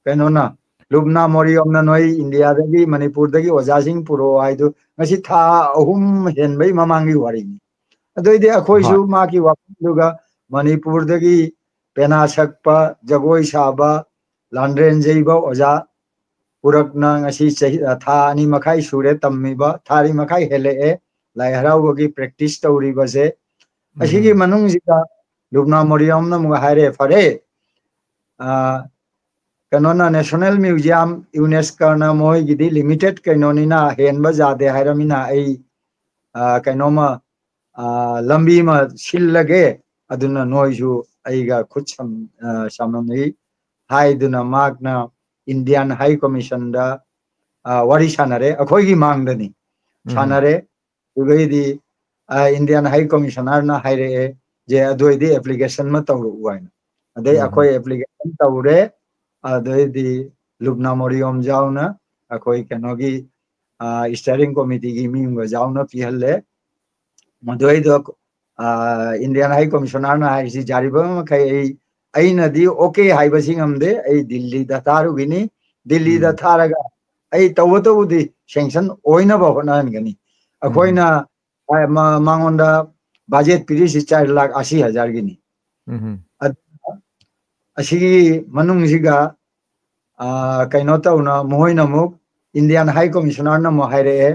ꯀꯩꯅꯣꯅ, ꯂꯨꯞꯅꯥ ꯃꯣꯔꯤꯌꯝꯅ ꯅꯣꯏ ꯏꯟꯗꯤꯌꯥꯗꯒꯤ, ꯃꯅꯤꯄꯨꯔꯗꯒꯤ ꯑꯣꯖꯥꯁꯤꯡ ꯄꯨꯔꯛꯑꯣ ꯍꯥꯏꯗꯨ ꯉꯁꯤ ꯊꯥ ꯑꯍꯨꯝ ꯍꯦꯟꯕꯩ ꯃꯃꯥꯡꯒꯤ ꯋꯥꯔꯤꯅꯤ꯫ ꯑꯗꯨꯏꯗꯤ ꯑꯩꯈꯣꯏꯁꯨ ꯍꯣꯏ꯫ ꯃꯥꯒꯤ ꯋꯥꯐꯝꯗꯨꯒ ꯃꯅꯤꯄꯨꯔꯗꯒꯤ ꯄꯦꯅꯥ ꯁꯛꯄ, ꯖꯒꯣꯏ ꯁꯥꯕ, ꯂꯥꯟꯗ꯭ꯔꯦꯟ ꯌꯩꯕ ꯑꯣꯖꯥ ꯄꯨꯔꯛꯅ ꯉꯁꯤ ꯆꯍꯤ, ꯊꯥ ꯑꯅꯤ ꯃꯈꯥꯏ ꯁꯨꯔꯦ ꯇꯝꯃꯤꯕ, ꯊꯥ ꯑꯅꯤ ꯃꯈꯥꯏ ꯍꯦꯜꯂꯛꯑꯦ ꯂꯥꯏ ꯍꯔꯥꯎꯕꯒꯤ ꯄ꯭ꯔꯦꯛꯇꯤꯁ ꯇꯧꯔꯤꯕꯁꯦ꯫ ꯑꯁꯤꯒꯤ ꯎꯝ꯫ ꯃꯅꯨꯡꯁꯤꯗ ꯂꯨꯞꯅꯥ ꯃꯣꯔꯤꯌꯝꯅ ꯑꯃꯨꯛ ꯍꯥꯏꯔꯦ, "ꯐꯔꯦ, ꯑ, ꯀꯩꯅꯣꯅ ꯅꯦꯁꯅꯦꯜ ꯃ꯭ꯌꯨꯖꯤꯌꯝ, ꯌꯨꯅꯦꯁꯀꯣꯅ ꯃꯣꯏꯒꯤꯗꯤ ꯂꯤꯃꯤꯇꯦꯠ ꯀꯩꯅꯣꯅꯤꯅ ꯍꯦꯟꯕ ꯌꯥꯗꯦ ꯍꯥꯏꯔꯃꯤꯅ ꯑꯩ, ꯑ, ꯀꯩꯅꯣꯃ, ꯑ, ꯂꯝꯕꯤ ꯑꯃ ꯁꯤꯜꯂꯒꯦ, ꯑꯗꯨꯅ ꯅꯣꯏꯁꯨ ꯑꯩꯒ ꯈꯨꯠ ꯁꯝ-, ꯑ, ꯁꯝꯅꯅꯩ ꯍꯥꯏꯗꯨꯅ ꯃꯍꯥꯛꯅ Indian High Commissionꯗ, ꯑ, ꯋꯥꯔꯤ ꯁꯥꯟꯅꯔꯦ꯫ ꯑꯩꯈꯣꯏꯒꯤ ꯃꯥꯡꯗꯅꯤ ꯎꯝ꯫ ꯁꯥꯟꯅꯔꯦ꯫ ꯑꯗꯨꯗꯩꯗꯤ, ꯑ, Indian High Commissionerꯅ ꯍꯥꯏꯔꯛꯑꯦ, "ꯖꯦ, ꯑꯗꯨ ꯑꯣꯏꯗꯤ application ꯑꯃ ꯇꯧꯔꯛꯎ" ꯍꯥꯏꯅ꯫ ꯑꯗꯩ ꯎꯝ꯫ ꯑꯩꯈꯣꯏ application ꯇꯧꯔꯦ꯫ ꯑꯗꯩꯗꯤ ꯂꯨꯞꯅꯥ ꯃꯣꯔꯤꯌꯣꯝ ꯌꯥꯎꯅ ꯑꯩꯈꯣꯏ ꯀꯩꯅꯣꯒꯤ, ꯑ, steering committeeꯒꯤ ꯃꯤ ꯑꯃꯒ ꯌꯥꯎꯅ ꯄꯤꯍꯜꯂꯦ꯫ ꯃꯗꯨꯏꯗꯣ, ꯑ, Indian High Commissionerꯅ ꯍꯥꯏꯔꯤꯁꯤ, "ꯌꯥꯔꯤꯕ ꯃꯈꯩ ꯑꯩ, ꯑꯩꯅꯗꯤ okay ꯍꯥꯏꯕꯁꯤ ꯉꯝꯗꯦ, ꯑꯩ ꯗꯤꯜꯂꯤꯗ ꯊꯥꯔꯨꯈꯤꯅꯤ, ꯗꯤꯜꯂꯤꯗ ꯎꯝ꯫ ꯊꯥꯔꯒ ꯑꯩ ꯇꯧꯕꯇꯕꯨꯗꯤ sanction ꯑꯣꯏꯅꯕ ꯍꯣꯠꯅꯍꯟꯒꯅꯤ꯫ ꯎꯝ꯫ ꯑꯩꯈꯣꯏꯅ, ꯑ, ꯃ-, ꯃꯉꯣꯟꯗ budget ꯄꯤꯔꯤꯁꯤ ꯆꯥꯔ ꯂꯥꯈ ꯑꯁꯤ ꯍꯖꯥꯔꯒꯤꯅꯤ꯫ ꯎꯝ꯫ ꯑꯗꯨꯅ ꯑꯁꯤꯒꯤ ꯃꯅꯨꯡꯁꯤꯒ, ꯑ, ꯀꯩꯅꯣ ꯇꯧꯅ ꯃꯈꯣꯏꯅ ꯑꯃꯨꯛ Indian High Commissionerꯅ ꯑꯃꯨꯛ ꯍꯥꯏꯔꯛꯑꯦ,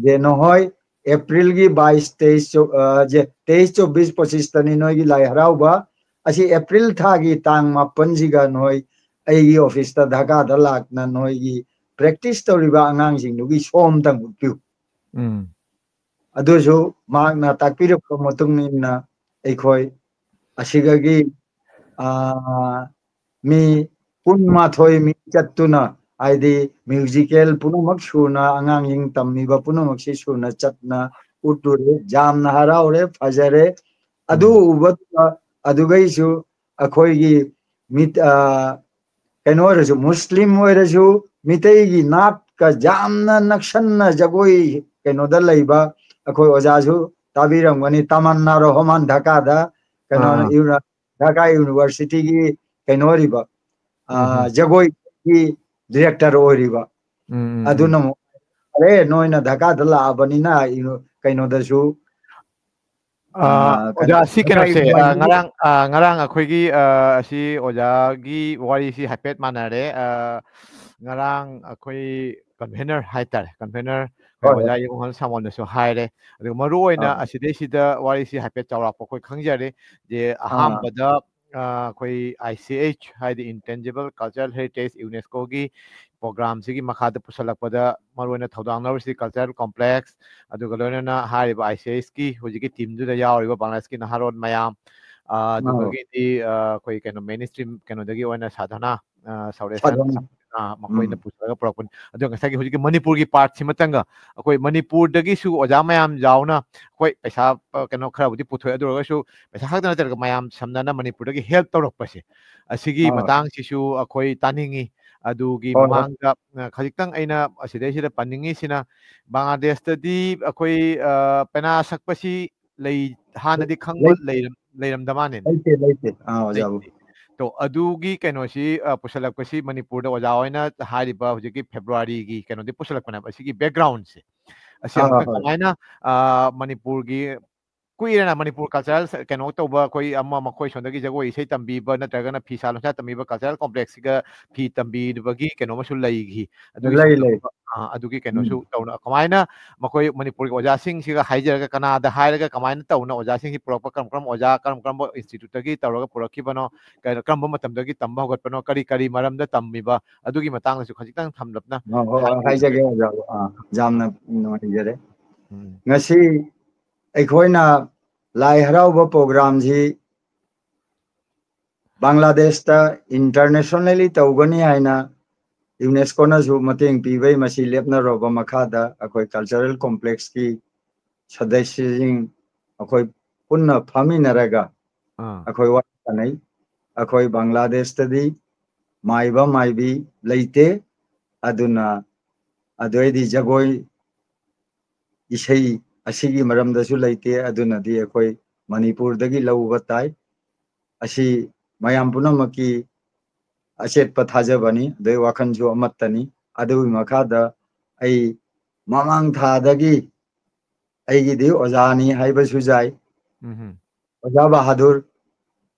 "ꯖꯦ, ꯅꯈꯣꯏ Aprilꯒꯤ ꯕꯥꯏꯁ, ꯇꯦꯏꯁ, ꯆꯣ-, ꯑ, ꯖꯦ, ꯇꯦꯏꯁ, ꯆꯣꯕꯤꯁ, ꯄꯣꯆꯤꯁꯇꯅꯤ ꯅꯣꯏꯒꯤ ꯂꯥꯏ ꯍꯔꯥꯎꯕ꯫ ꯑꯁꯤ April ꯊꯥꯒꯤ ꯇꯥꯡ ꯃꯥꯄꯟꯁꯤꯒ ꯅꯣꯏ ꯑꯩꯒꯤ officeꯇ ꯙꯥꯀꯥꯗ ꯂꯥꯛꯇꯅ ꯅꯣꯏꯒꯤ practice ꯇꯧꯔꯤꯕ ꯑꯉꯥꯡꯁꯤꯡꯗꯨꯒꯤ show ꯑꯝꯇꯪ ꯎꯠꯄꯤꯌꯨ"꯫ ꯎꯝ꯫ ꯑꯗꯨꯁꯨ ꯃꯍꯥꯛꯅ ꯇꯥꯛꯄꯤꯔꯛꯄ ꯃꯇꯨꯡ ꯏꯟꯅ ꯑꯩꯈꯣꯏ ꯑꯁꯤꯗꯒꯤ, ꯑ, ꯃꯤ ꯀꯨꯟꯃꯥꯊꯣꯏ ꯃꯤ ꯆꯠꯇꯨꯅ, ꯍꯥꯏꯗꯤ musical ꯄꯨꯝꯅꯃꯛ ꯁꯨꯅ, ꯑꯉꯥꯡꯁꯤꯡ ꯇꯝꯃꯤꯕ ꯄꯨꯝꯅꯃꯛꯁꯤ ꯁꯨꯅ ꯆꯠꯅ ꯎꯠꯂꯨꯔꯦ꯫ ꯌꯥꯝꯅ ꯍꯔꯥꯎꯔꯦ, ꯐꯖꯔꯦ꯫ ꯑꯗꯨ ꯎꯝ꯫ ꯎꯕꯗꯨꯗ ꯑꯗꯨꯒꯩꯁꯨ ꯑꯩꯈꯣꯏꯒꯤ ꯃꯤꯠ-, ꯑ, ꯀꯩꯅꯣ ꯑꯣꯏꯔꯁꯨ, ꯃꯨꯁꯂꯤꯝ ꯑꯣꯏꯔꯁꯨ, ꯃꯤꯇꯩꯒꯤ ꯅꯥꯠꯀ ꯌꯥꯝꯅ ꯅꯛꯁꯟꯅ ꯖꯒꯣꯏ ꯀꯩꯅꯣꯗ ꯂꯩꯕ ꯑꯩꯈꯣꯏ ꯑꯣꯖꯥꯁꯨ ꯇꯥꯕꯤꯔꯝꯒꯅꯤ, ꯇꯃꯟꯅꯥ ꯔꯣꯍꯃꯥꯟ ꯙꯥꯀꯥꯗ ꯀꯩꯅꯣ ꯑꯥ, ꯑꯥ꯫ ꯏꯎꯅ-, ꯙꯥꯀꯥ Universityꯒꯤ ꯀꯩꯅꯣ ꯑꯣꯏꯔꯤꯕ, ꯑ, ꯎꯝ, ꯎꯝ꯫ ꯖꯒꯣꯏꯒꯤ director ꯑꯣꯏꯔꯤꯕ꯫ ꯎꯝ, ꯎꯝ, ꯎꯝ꯫ ꯑꯗꯨꯅ ꯑꯃꯨꯛ ꯐꯔꯦ, ꯅꯣꯏꯅ ꯙꯥꯀꯥꯗ ꯂꯥꯛꯑꯕꯅꯤꯅ ꯏꯎ-, ꯀꯩꯅꯣꯗꯁꯨ, ꯑ, ꯑ, ꯀꯩꯅꯣ, ꯑꯣꯖꯥ, ꯁꯤ ꯙꯥꯀꯥ ꯀꯩꯅꯣꯁꯦ, ꯑ, Universityꯒꯤ ꯉꯔꯥꯡ, ꯑ, ꯉꯔꯥꯡ ꯑꯩꯈꯣꯏꯒꯤ, ꯑ, ꯑꯁꯤ ꯑꯣꯖꯥꯒꯤ ꯋꯥꯔꯤꯁꯤ ꯍꯥꯏꯐꯦꯠ ꯃꯥꯟꯅꯔꯦ꯫ ꯑ, ꯉꯔꯥꯡ ꯑꯩꯈꯣꯏ convener ꯍꯥꯏꯇꯥꯔꯦ, convener ꯑꯩꯈꯣꯏ ꯍꯣꯏ, ꯍꯣꯏ꯫ ꯑꯣꯖꯥ ꯌꯦꯡꯉꯣꯍꯟ ꯁꯥꯃꯣꯟꯗꯁꯨ ꯍꯥꯏꯔꯦ꯫ ꯑꯗꯨꯒ ꯃꯔꯨ ꯑꯣꯏꯅ ꯑꯥ꯫ ꯑꯁꯤꯗꯩꯁꯤꯗ ꯋꯥꯔꯤꯁꯤ ꯍꯥꯏꯐꯦꯠ ꯆꯥꯎꯔꯥꯛꯄ ꯑꯩꯈꯣꯏ ꯈꯪꯖꯔꯦ꯫ ꯖꯦ, ꯑꯥ꯫ ꯑꯍꯥꯟꯕꯗ, ꯑ, ꯑꯩꯈꯣꯏ I C H, ꯍꯥꯏꯗꯤ Intangible Cultural Heritage UNESCOꯒꯤ programꯁꯤꯒꯤ ꯃꯈꯥꯗ ꯄꯨꯁꯜꯂꯛꯄꯗ ꯃꯔꯨ ꯑꯣꯏꯅ ꯊꯧꯗꯥꯡ ꯂꯧꯔꯤꯁꯤ Cultural Complex, ꯑꯗꯨꯒ ꯂꯣꯏꯅꯅ ꯍꯥꯏꯔꯤꯕ I C Hꯀꯤ ꯍꯧꯖꯤꯛꯀꯤ teamꯗꯨꯗ ꯌꯥꯎꯔꯤꯕ ꯕꯪꯒ꯭ꯂꯥꯗꯦꯁꯀꯤ ꯅꯍꯥꯔꯣꯜ ꯃꯌꯥꯝ, ꯑꯥ, ꯑꯗꯨꯗꯒꯤꯗꯤ, ꯑꯥ, ꯑꯩꯈꯣꯏ ꯀꯩꯅꯣ, ꯃꯦꯟ ꯁ꯭ꯇ꯭ꯔꯤꯝ ꯀꯩꯅꯣꯗꯒꯤ ꯑꯣꯏꯅ ꯁꯥꯙꯅꯥ, ꯑꯥ, ꯁꯧꯔꯦꯁꯟ, ꯁꯥꯙꯅꯥ꯫ ꯑꯥ, ꯃꯈꯣꯏꯅ ꯎꯝ꯫ ꯄꯨꯁꯜꯂꯒ ꯄꯨꯔꯛꯄꯅꯤ꯫ ꯑꯗꯣ ꯉꯁꯥꯏꯒꯤ ꯍꯧꯖꯤꯛꯀꯤ ꯃꯅꯤꯄꯨꯔꯒꯤ ꯄꯥꯔꯠꯁꯤꯃꯇꯪꯒ ꯑꯩꯈꯣꯏ ꯃꯅꯤꯄꯨꯔꯗꯒꯤꯁꯨ ꯑꯣꯖꯥ ꯃꯌꯥꯝ ꯌꯥꯎꯅ ꯑꯩꯈꯣꯏ ꯄꯩꯁꯥ, ꯑ, ꯀꯩꯅꯣ ꯈꯔꯕꯨꯗꯤ ꯄꯨꯊꯣꯛꯑꯦ, ꯑꯗꯨ ꯑꯣꯏꯔꯒꯁꯨ ꯄꯩꯁꯥ ꯈꯛꯇ ꯅꯠꯇ꯭ꯔꯒ ꯃꯌꯥꯝ ꯁꯝꯅꯅ ꯃꯅꯤꯄꯨꯔꯗꯒꯤ ꯍꯦꯜꯞ ꯇꯧꯔꯛꯄꯁꯦ, ꯑꯁꯤꯒꯤ ꯑꯥ꯫ ꯃꯇꯥꯡꯁꯤꯁꯨ ꯑꯩꯈꯣꯏ ꯇꯥꯅꯤꯡꯉꯤ꯫ ꯑꯗꯨꯒꯤ ꯍꯣꯏ, ꯍꯣꯏ꯫ ꯃꯃꯥꯡꯗ, ꯑ, ꯈꯖꯤꯛꯇꯪ ꯑꯩꯅ ꯑꯁꯤꯗꯩꯁꯤꯗ ꯄꯟꯅꯤꯡꯉꯤꯁꯤꯅ, ꯕꯪꯒ꯭ꯂꯥꯗꯦꯁꯇꯗꯤ ꯑꯩꯈꯣꯏ, ꯑ, ꯄꯦꯅꯥ ꯁꯛꯄꯁꯤ ꯂꯩ, ꯍꯥꯟꯅꯗꯤ ꯈꯪꯕ ꯂꯩ꯫ ꯂꯩꯔꯝ-, ꯂꯩꯔꯝꯗ ꯃꯥꯅꯦꯅꯦ꯫ ꯂꯩꯇꯦ, ꯂꯩꯇꯦ꯫ ꯑꯥ, ꯑꯣꯖꯥꯕꯨ꯫ ꯂꯩꯇꯦ꯫ ꯇꯣ, ꯑꯗꯨꯒꯤ ꯀꯩꯅꯣꯁꯤ, ꯑ, ꯄꯨꯁꯜꯂꯛꯄꯁꯤ ꯃꯅꯤꯄꯨꯔꯗ ꯑꯣꯖꯥ ꯍꯣꯏꯅ ꯍꯥꯏꯔꯤꯕ ꯍꯧꯖꯤꯛꯀꯤ ꯐꯦꯕ꯭ꯔꯨꯋꯥꯔꯤꯒꯤ ꯀꯩꯅꯣꯗꯤ ꯄꯨꯁꯜꯂꯛꯄꯅꯦꯕ, ꯑꯁꯤꯒꯤ ꯕꯦꯛꯒ꯭ꯔꯥꯎꯟꯁꯦ꯫ ꯑꯁꯤ ꯑꯥ, ꯑꯃꯨꯛꯇ ꯍꯣꯏ꯫ ꯀꯃꯥꯏꯅ, ꯑ, ꯃꯅꯤꯄꯨꯔꯒꯤ ꯀꯨꯏꯔꯦꯅ ꯃꯅꯤꯄꯨꯔ ꯀꯜꯆꯔꯦꯜ ꯀꯩꯅꯣ ꯇꯧꯕ, ꯑꯩꯈꯣꯏ ꯑꯃ ꯃꯈꯣꯏ ꯁꯣꯝꯗꯒꯤ ꯖꯒꯣꯏ ꯏꯁꯩ ꯇꯝꯕꯤꯕ ꯅꯠꯇ꯭ꯔꯒꯅ ꯐꯤꯁꯥ ꯂꯣꯟꯁꯥ ꯇꯝꯕꯤꯕ ꯀꯜꯆꯔꯦꯜ ꯀꯣꯝꯄ꯭ꯂꯦꯛꯁꯁꯤꯒ ꯐꯤ ꯇꯝꯕꯤꯕꯒꯤ ꯀꯩꯅꯣ ꯑꯃꯁꯨ ꯂꯩꯈꯤ꯫ ꯑꯗꯨꯒꯤ ꯂꯩ, ꯁꯣꯝꯗ ꯂꯩ꯫ ꯑ, ꯑꯗꯨꯒꯤ ꯎꯝ꯫ ꯀꯩꯅꯣꯁꯨ ꯇꯧꯅ-, ꯀꯃꯥꯏꯅ ꯃꯈꯣꯏ ꯃꯅꯤꯄꯨꯔꯒꯤ ꯑꯣꯖꯥꯁꯤꯡꯁꯤꯒ ꯍꯥꯏꯖꯔꯒ ꯀꯅꯥꯗ ꯍꯥꯏꯔꯒ ꯀꯃꯥꯏꯅ ꯇꯧꯅ ꯑꯣꯖꯥꯁꯤꯡꯁꯤ ꯄꯨꯔꯛꯄ, ꯀꯔꯝ ꯀꯔꯝꯕ ꯑꯣꯖꯥ, ꯀꯔꯝ ꯀꯔꯝꯕ ꯏꯟꯁꯇꯤꯇ꯭ꯌꯨꯠꯇꯒꯤ ꯇꯧꯔꯒ ꯄꯨꯔꯛꯈꯤꯕꯅꯣ, ꯀꯩꯅꯣ, ꯀꯔꯝꯕ ꯃꯇꯝꯗꯒꯤ ꯇꯝꯕ ꯍꯧꯒꯠꯄꯅꯣ, ꯀꯔꯤ ꯀꯔꯤ ꯃꯔꯝꯗ ꯇꯝꯃꯤꯕ, ꯑꯗꯨꯒꯤ ꯃꯇꯥꯡꯗꯁꯨ ꯈꯖꯤꯛꯇꯪ ꯊꯝꯂꯞꯅ ꯑ, ꯍꯣꯏ, ꯍꯣꯏ, ꯍꯥꯏꯕꯤꯌꯨ꯫ ꯍꯥꯏꯖꯒꯦ, ꯑꯣꯖꯥ꯫ ꯑ, ꯌꯥꯝꯅ ꯅꯨꯡꯉꯥꯏꯖꯔꯦ꯫ ꯎꯝ꯫ ꯉꯁꯤ ꯑꯩꯈꯣꯏꯅ ꯂꯥꯏ ꯍꯔꯥꯎꯕ ꯄ꯭ꯔꯣꯒ꯭ꯔꯥꯝꯁꯤ ꯕꯪꯒ꯭ꯂꯥꯗꯦꯁꯇ ꯏꯟꯇꯔꯅꯦꯁꯅꯦꯜꯂꯤ ꯇꯧꯒꯅꯤ ꯍꯥꯏꯅ ꯌꯨꯅꯦꯁꯀꯣꯅꯁꯨ ꯃꯇꯦꯡ ꯄꯤꯕꯩ, ꯃꯁꯤ ꯂꯦꯞꯅꯔꯕ ꯃꯈꯥꯗ ꯑꯩꯈꯣꯏ ꯀꯜꯆꯔꯦꯜ ꯀꯣꯝꯄ꯭ꯂꯦꯛꯁꯀꯤ ꯁꯗꯁ꯭ꯌꯁꯤꯡ ꯑꯩꯈꯣꯏ ꯄꯨꯟꯅ ꯐꯝꯃꯤꯟꯅꯔꯒ ꯑꯥ꯫ ꯑꯩꯈꯣꯏ ꯋꯥꯔꯤ ꯁꯥꯟꯅꯩ꯫ ꯑꯩꯈꯣꯏ ꯕꯪꯒ꯭ꯂꯥꯗꯦꯁꯇꯗꯤ ꯃꯥꯏꯕ ꯃꯥꯏꯕꯤ ꯂꯩꯇꯦ, ꯑꯗꯨꯅ ꯑꯗꯨ ꯑꯩꯗꯤ ꯖꯒꯣꯏ ꯏꯁꯩ ꯑꯁꯤꯒꯤ ꯃꯔꯝꯗꯁꯨ ꯂꯩꯇꯦ, ꯑꯗꯨꯅꯗꯤ ꯑꯩꯈꯣꯏ ꯃꯅꯤꯄꯨꯔꯗꯒꯤ ꯂꯧꯕ ꯇꯥꯏ꯫ ꯑꯁꯤ ꯃꯌꯥꯝ ꯄꯨꯝꯅꯃꯛꯀꯤ ꯑꯆꯦꯠꯄ ꯊꯥꯖꯕꯅꯤ, ꯑꯗꯩ ꯋꯥꯈꯜꯁꯨ ꯑꯃꯠꯇꯅꯤ꯫ ꯑꯗꯨꯒꯤ ꯃꯈꯥꯗ ꯑꯩ ꯃꯃꯥꯡ ꯊꯥꯗꯒꯤ ꯑꯩꯒꯤꯗꯤ ꯑꯣꯖꯥꯅꯤ ꯍꯥꯏꯕꯁꯨ ꯌꯥꯏ꯫ ꯎꯝꯍꯨꯝ꯫ ꯑꯣꯖꯥ ꯕꯍꯥꯗꯨꯔ,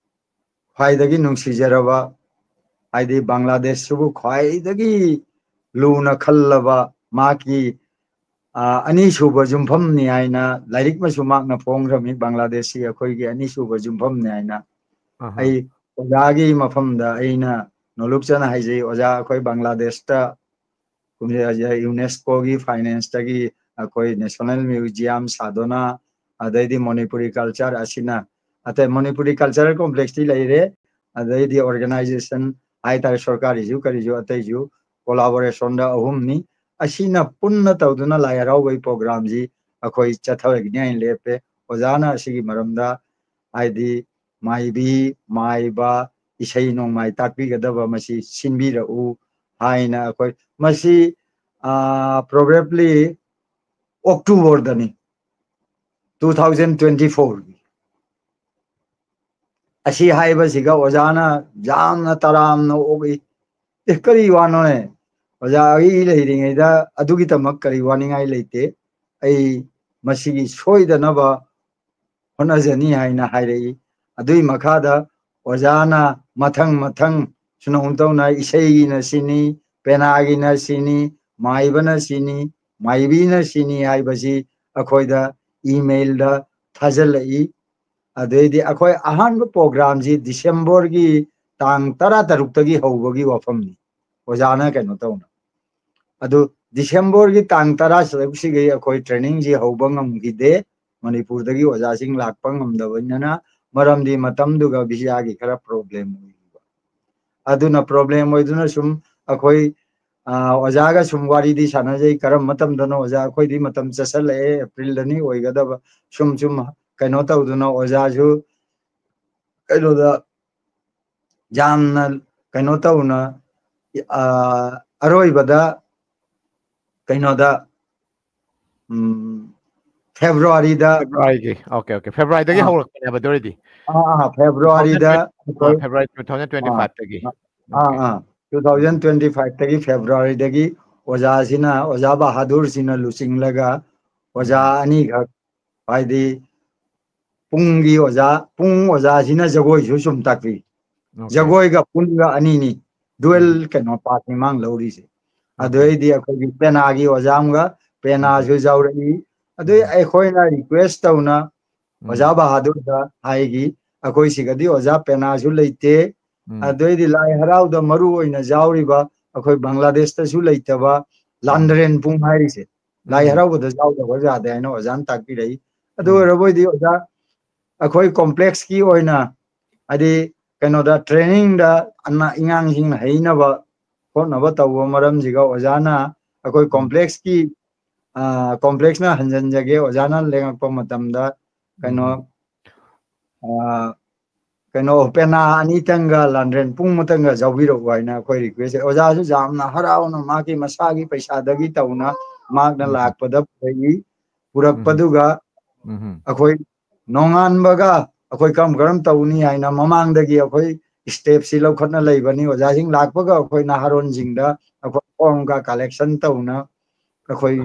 ꯈ꯭ꯋꯥꯏꯗꯒꯤ ꯅꯨꯡꯁꯤꯖꯔꯕ, ꯍꯥꯏꯗꯤ ꯕꯪꯒ꯭ꯂꯥꯗꯦꯁꯁꯤꯕꯨ ꯈ꯭ꯋꯥꯏꯗꯒꯤ ꯂꯨꯅ ꯈꯜꯂꯕ, ꯃꯍꯥꯛꯀꯤ, ꯑ, ꯑꯅꯤꯁꯨꯕ ꯌꯨꯝꯐꯝꯅꯤ ꯍꯥꯏꯅ ꯂꯥꯏꯔꯤꯛ ꯑꯃꯁꯨ ꯃꯍꯥꯛꯅ ꯐꯣꯡꯈ꯭ꯔꯝꯃꯤ, ꯕꯪꯒ꯭ꯂꯥꯗꯦꯁꯁꯤ ꯑꯩꯈꯣꯏꯒꯤ ꯑꯅꯤꯁꯨꯕ ꯌꯨꯝꯐꯝꯅꯤ ꯍꯥꯏꯅ꯫ ꯑꯍꯥ꯫ ꯑꯩ ꯑꯣꯖꯥꯒꯤ ꯃꯐꯝꯗ ꯑꯩꯅ ꯅꯣꯂꯨꯛꯆꯅ ꯍꯥꯏꯖꯩ, ꯑꯣꯖꯥ, ꯑꯩꯈꯣꯏ ꯕꯪꯒ꯭ꯂꯥꯗꯦꯁꯇ ꯀꯨꯝꯖꯩ ꯍꯥꯏꯁꯦ ꯌꯨꯅꯦꯁꯀꯣꯒꯤ ꯐꯥꯏꯅꯥꯟꯁꯇꯒꯤ ꯑꯩꯈꯣꯏ ꯅꯦꯁꯅꯦꯜ ꯃ꯭ꯌꯨꯖꯤꯌꯝ ꯁꯥꯗꯨꯅ, ꯑꯗꯩꯗꯤ ꯃꯅꯤꯄꯨꯔꯤ ꯀꯜꯆꯔ ꯑꯁꯤꯅ ꯑꯇꯩ ꯃꯅꯤꯄꯨꯔꯤ ꯀꯜꯆꯔꯦꯜ ꯀꯣꯝꯄ꯭ꯂꯦꯛꯁꯇꯤ ꯂꯩꯔꯦ, ꯑꯗꯩꯗꯤ ꯑꯣꯔꯒꯅꯥꯏꯖꯦꯁꯟ ꯍꯥꯏꯇꯥꯔꯦ, ꯁꯔꯀꯥꯔꯒꯤꯁꯨ ꯀꯔꯤꯁꯨ ꯑꯇꯩꯁꯨ ꯀꯣꯂꯥꯕꯣꯔꯦꯁꯟꯗ ꯑꯍꯨꯝꯅꯤ꯫ ꯑꯁꯤꯅ ꯄꯨꯟꯅ ꯇꯧꯗꯨꯅ ꯂꯥꯏ ꯍꯔꯥꯎꯕꯒꯤ ꯄ꯭ꯔꯣꯒ꯭ꯔꯥꯝꯁꯤ ꯑꯩꯈꯣꯏ ꯆꯠꯊꯔꯒꯅꯤ ꯍꯥꯏꯅ ꯂꯦꯞꯄꯦ꯫ ꯑꯣꯖꯥꯅ ꯑꯁꯤꯒꯤ ꯃꯔꯝꯗ, ꯍꯥꯏꯗꯤ ꯃꯥꯏꯕꯤ, ꯃꯥꯏꯕ, ꯏꯁꯩ ꯅꯣꯡꯃꯥꯏ ꯇꯥꯛꯄꯤꯒꯗꯕ ꯃꯁꯤ ꯁꯤꯟꯕꯤꯔꯛꯎ ꯍꯥꯏꯅ ꯑꯩꯈꯣꯏ ꯃꯁꯤ, probably, ꯑꯣꯛꯇꯣꯕꯔꯗꯅꯤ, two thousand twenty four꯫ ꯑꯁꯤ ꯍꯥꯏꯕꯁꯤꯒ ꯑꯣꯖꯥꯅ ꯌꯥꯝꯅ ꯇꯔꯥꯝꯅ ꯑꯣꯛꯏ꯫ "ꯑꯦ, ꯀꯔꯤ ꯋꯥꯅꯣꯅꯦ? ꯑꯣꯖꯥ, ꯑꯩ ꯂꯩꯔꯤꯉꯩꯗ ꯑꯗꯨꯒꯤꯗꯃꯛ ꯀꯔꯤ ꯋꯥꯅꯤꯡꯉꯥꯏ ꯂꯩꯇꯦ꯫ ꯑꯩ ꯃꯁꯤꯒꯤ ꯁꯣꯏꯗꯅꯕ ꯍꯣꯠꯅꯖꯅꯤ" ꯍꯥꯏꯅ ꯍꯥꯏꯔꯛꯏ꯫ ꯑꯗꯨꯒꯤ ꯃꯈꯥꯗ ꯑꯣꯖꯥꯅ ꯃꯊꯪ ꯃꯊꯪ ꯁꯨꯅ ꯇꯧꯅ ꯏꯁꯩꯒꯤꯅ ꯁꯤꯅꯤ, ꯄꯦꯅꯥꯒꯤꯅ ꯁꯤꯅꯤ, ꯃꯥꯏꯕꯅ ꯁꯤꯅꯤ, ꯃꯥꯏꯕꯤꯅ ꯁꯤꯅꯤ ꯍꯥꯏꯕꯁꯤ ꯑꯩꯈꯣꯏꯗ ꯏꯃꯦꯜꯗ ꯊꯥꯖꯤꯜꯂꯛꯏ꯫ ꯑꯗꯩꯗꯤ ꯑꯩꯈꯣꯏ ꯑꯍꯥꯟꯕ ꯄ꯭ꯔꯣꯒ꯭ꯔꯥꯝꯁꯤ ꯗꯤꯁꯦꯝꯕꯔꯒꯤ ꯇꯥꯡ ꯇꯔꯥ ꯇꯔꯨꯛꯇꯒꯤ ꯍꯧꯕꯒꯤ ꯋꯥꯐꯝꯅꯤ, ꯑꯣꯖꯥꯅ ꯀꯩꯅꯣ ꯇꯧꯅ꯫ ꯑꯗꯨ ꯗꯤꯁꯦꯝꯕꯔꯒꯤ ꯇꯥꯡ ꯇꯔꯥ ꯇꯔꯨꯛꯁꯤꯒꯤ ꯑꯩꯈꯣꯏ ꯇ꯭ꯔꯦꯅꯤꯡꯁꯤ ꯍꯧꯕ ꯉꯝꯈꯤꯗꯦ, ꯃꯅꯤꯄꯨꯔꯗꯒꯤ ꯑꯣꯖꯥꯁꯤꯡ ꯂꯥꯛꯄ ꯉꯝꯗꯕꯅꯤꯅ, ꯃꯔꯝꯗꯤ ꯃꯇꯝꯗꯨꯒ ꯚꯤꯖꯥꯒꯤ ꯈꯔ ꯄ꯭ꯔꯣꯕ꯭ꯂꯦꯝ ꯑꯣꯏꯈꯤꯕ꯫ ꯑꯗꯨꯅ ꯄ꯭ꯔꯣꯕ꯭ꯂꯦꯝ ꯑꯣꯏꯗꯨꯅ ꯁꯨꯝ ꯑꯩꯈꯣꯏ, ꯑ, ꯑꯣꯖꯥꯒ ꯁꯨꯝ ꯋꯥꯔꯤꯗꯤ ꯁꯥꯟꯅꯖꯩ, "ꯀꯔꯝꯕ ꯃꯇꯝꯗꯅꯣ ꯑꯣꯖꯥ? ꯑꯩꯈꯣꯏꯗꯤ ꯃꯇꯝ ꯆꯠꯁꯜꯂꯛꯑꯦ, ꯑꯦꯄ꯭ꯔꯤꯜꯗꯅꯤ ꯑꯣꯏꯒꯗꯕ", ꯁꯨꯝ ꯁꯨꯝ ꯀꯩꯅꯣ ꯇꯧꯗꯨꯅ ꯑꯣꯖꯥꯁꯨ ꯀꯩꯅꯣꯗ ꯌꯥꯝꯅ ꯀꯩꯅꯣ ꯇꯧꯅ, ꯑ, ꯑꯔꯣꯏꯕꯗ ꯀꯩꯅꯣꯗ, ꯎꯝ, ꯐꯦꯕ꯭ꯔꯨꯋꯥꯔꯤꯗ, ꯐꯦꯕ꯭ꯔꯨꯋꯥꯔꯤꯒꯤ, okay, okay, ꯐꯦꯕ꯭ꯔꯨꯋꯥꯔꯤꯗꯒꯤ ꯑꯥ꯫ ꯍꯧꯔꯛꯄꯅꯦꯕ ꯑꯗꯨ ꯑꯣꯏꯔꯗꯤ꯫ ꯑꯥ, ꯑꯥ, ꯐꯦꯕ꯭ꯔꯨꯋꯥꯔꯤꯗ ꯑꯩꯈꯣꯏ, February two thousand twenty five ꯇꯒꯤ꯫ ꯑꯥ, ꯑꯥ, two thousand twenty five ꯇꯒꯤ, ꯐꯦꯕ꯭ꯔꯨꯋꯥꯔꯤꯗꯒꯤ ꯑꯣꯖꯥꯁꯤꯅ, ꯑꯣꯖꯥ ꯕꯍꯥꯗꯨꯔꯁꯤꯅ ꯂꯨꯆꯤꯡꯂꯒ ꯑꯣꯖꯥ ꯑꯅꯤꯈꯛ, ꯍꯥꯏꯗꯤ ꯄꯨꯡꯒꯤ ꯑꯣꯖꯥ, ꯄꯨꯡ ꯑꯣꯖꯥꯁꯤꯅ ꯖꯒꯣꯏꯁꯨ ꯁꯨꯝ ꯇꯥꯛꯄꯤ꯫ Okay. ꯖꯒꯣꯏꯒ ꯄꯨꯡꯒ ꯑꯅꯤꯅꯤ, ꯗꯨꯋꯦꯜ ꯎꯝ꯫ ꯀꯩꯅꯣ ꯄꯥꯁꯅꯤ ꯃꯥꯡ ꯂꯧꯔꯤꯁꯦ꯫ Okay. ꯑꯗꯨꯗꯩꯗꯤ ꯑꯩꯈꯣꯏꯒꯤ ꯄꯦꯅꯥꯒꯤ ꯑꯣꯖꯥ ꯑꯃꯒ, ꯄꯦꯅꯥꯁꯨ ꯎꯝ꯫ ꯌꯥꯎꯔꯛꯏ꯫ ꯑꯗꯨꯗꯩ ꯎꯝ꯫ ꯑꯩꯈꯣꯏꯅ ꯔꯤꯀ꯭ꯋꯦꯁ ꯇꯧꯅ ꯎꯝ꯫ ꯑꯣꯖꯥ ꯕꯍꯥꯗꯨꯔꯗ ꯍꯥꯏꯈꯤ, "ꯑꯩꯈꯣꯏ ꯁꯤꯒꯗꯤ ꯑꯣꯖꯥ ꯄꯦꯅꯥꯁꯨ ꯂꯩꯇꯦ, ꯎꯝ꯫ ꯑꯗꯨꯗꯩꯗꯤ ꯂꯥꯏ ꯍꯔꯥꯎꯗ ꯃꯔꯨ ꯑꯣꯏꯅ ꯌꯥꯎꯔꯤꯕ ꯑꯩꯈꯣꯏ ꯕꯪꯒ꯭ꯂꯥꯗꯦꯁꯇꯁꯨ ꯂꯩꯇꯕ ꯎꯝ꯫ ꯂꯥꯟꯗ꯭ꯔꯦꯟ ꯄꯨꯡ ꯍꯥꯏꯔꯤꯁꯦ, ꯂꯥꯏ ꯎꯝ꯫ ꯍꯔꯥꯎꯕꯗ ꯌꯥꯎꯗꯕ ꯌꯥꯗꯦ" ꯍꯥꯏꯅ ꯑꯣꯖꯥꯅ ꯇꯥꯛꯄꯤꯔꯛꯏ꯫ ꯑꯗꯨ ꯎꯝ꯫ ꯑꯣꯏꯔꯕꯣꯏꯗꯤ ꯑꯣꯖꯥ ꯑꯩꯈꯣꯏ ꯀꯣꯝꯄ꯭ꯂꯦꯛꯁꯀꯤ ꯑꯣꯏꯅ, ꯍꯥꯏꯗꯤ, ꯀꯩꯅꯣꯗ, ꯇ꯭ꯔꯦꯅꯤꯡꯗ ꯑꯉꯥꯡꯁꯤꯡꯅ ꯍꯩꯅꯕ ꯈꯣꯠꯅꯕ ꯇꯧꯕ ꯃꯔꯝꯁꯤꯒ ꯑꯣꯖꯥꯅ ꯑꯩꯈꯣꯏ ꯀꯣꯝꯄ꯭ꯂꯦꯛꯁꯀꯤ, ꯀꯣꯝꯄ꯭ꯂꯦꯛꯁꯅ ꯍꯟꯖꯟꯖꯒꯦ, ꯑꯣꯖꯥꯅ ꯂꯦꯡꯉꯛꯄ ꯃꯇꯝꯗ ꯀꯩꯅꯣ, ꯀꯩꯅꯣ, ꯄꯦꯅꯥ ꯑꯅꯤꯇꯪꯒ ꯂꯥꯟꯗ꯭ꯔꯦꯟ ꯄꯨꯡ ꯑꯃꯇꯪꯒ ꯌꯥꯎꯕꯤꯔꯛꯎ ꯍꯥꯏꯅ ꯑꯩꯈꯣꯏ ꯔꯤꯀ꯭ꯋꯦꯁ꯫ ꯑꯣꯖꯥꯁꯨ ꯌꯥꯝꯅ ꯍꯔꯥꯎꯅ ꯃꯥꯒꯤ ꯃꯁꯥꯒꯤ ꯄꯩꯁꯥꯗꯒꯤ ꯇꯧꯅ ꯃꯍꯥꯛꯅ ꯂꯥꯛꯄꯗ ꯄꯨꯔꯛꯏ꯫ ꯄꯨꯔꯛꯄꯗꯨꯒ ꯑꯩꯈꯣꯏ ꯅꯣꯡꯉꯥꯟꯕꯒ ꯑꯩꯈꯣꯏ ꯀꯔꯝ ꯀꯔꯝ ꯇꯧꯅꯤ ꯍꯥꯏꯅ ꯃꯃꯥꯡꯗꯒꯤ ꯑꯩꯈꯣꯏ ꯁ꯭ꯇꯦꯞꯁꯤ ꯂꯧꯈꯠꯅ ꯂꯩꯕꯅꯤ꯫ ꯑꯣꯖꯥꯁꯤꯡ ꯂꯥꯛꯄꯒ ꯑꯩꯈꯣꯏ ꯅꯍꯥꯔꯣꯟꯁꯤꯡꯗ ꯑꯩꯈꯣꯏ ꯐꯣꯔꯝꯒ ꯀꯂꯦꯛꯁꯟ ꯇꯧꯅ ꯑꯩꯈꯣꯏ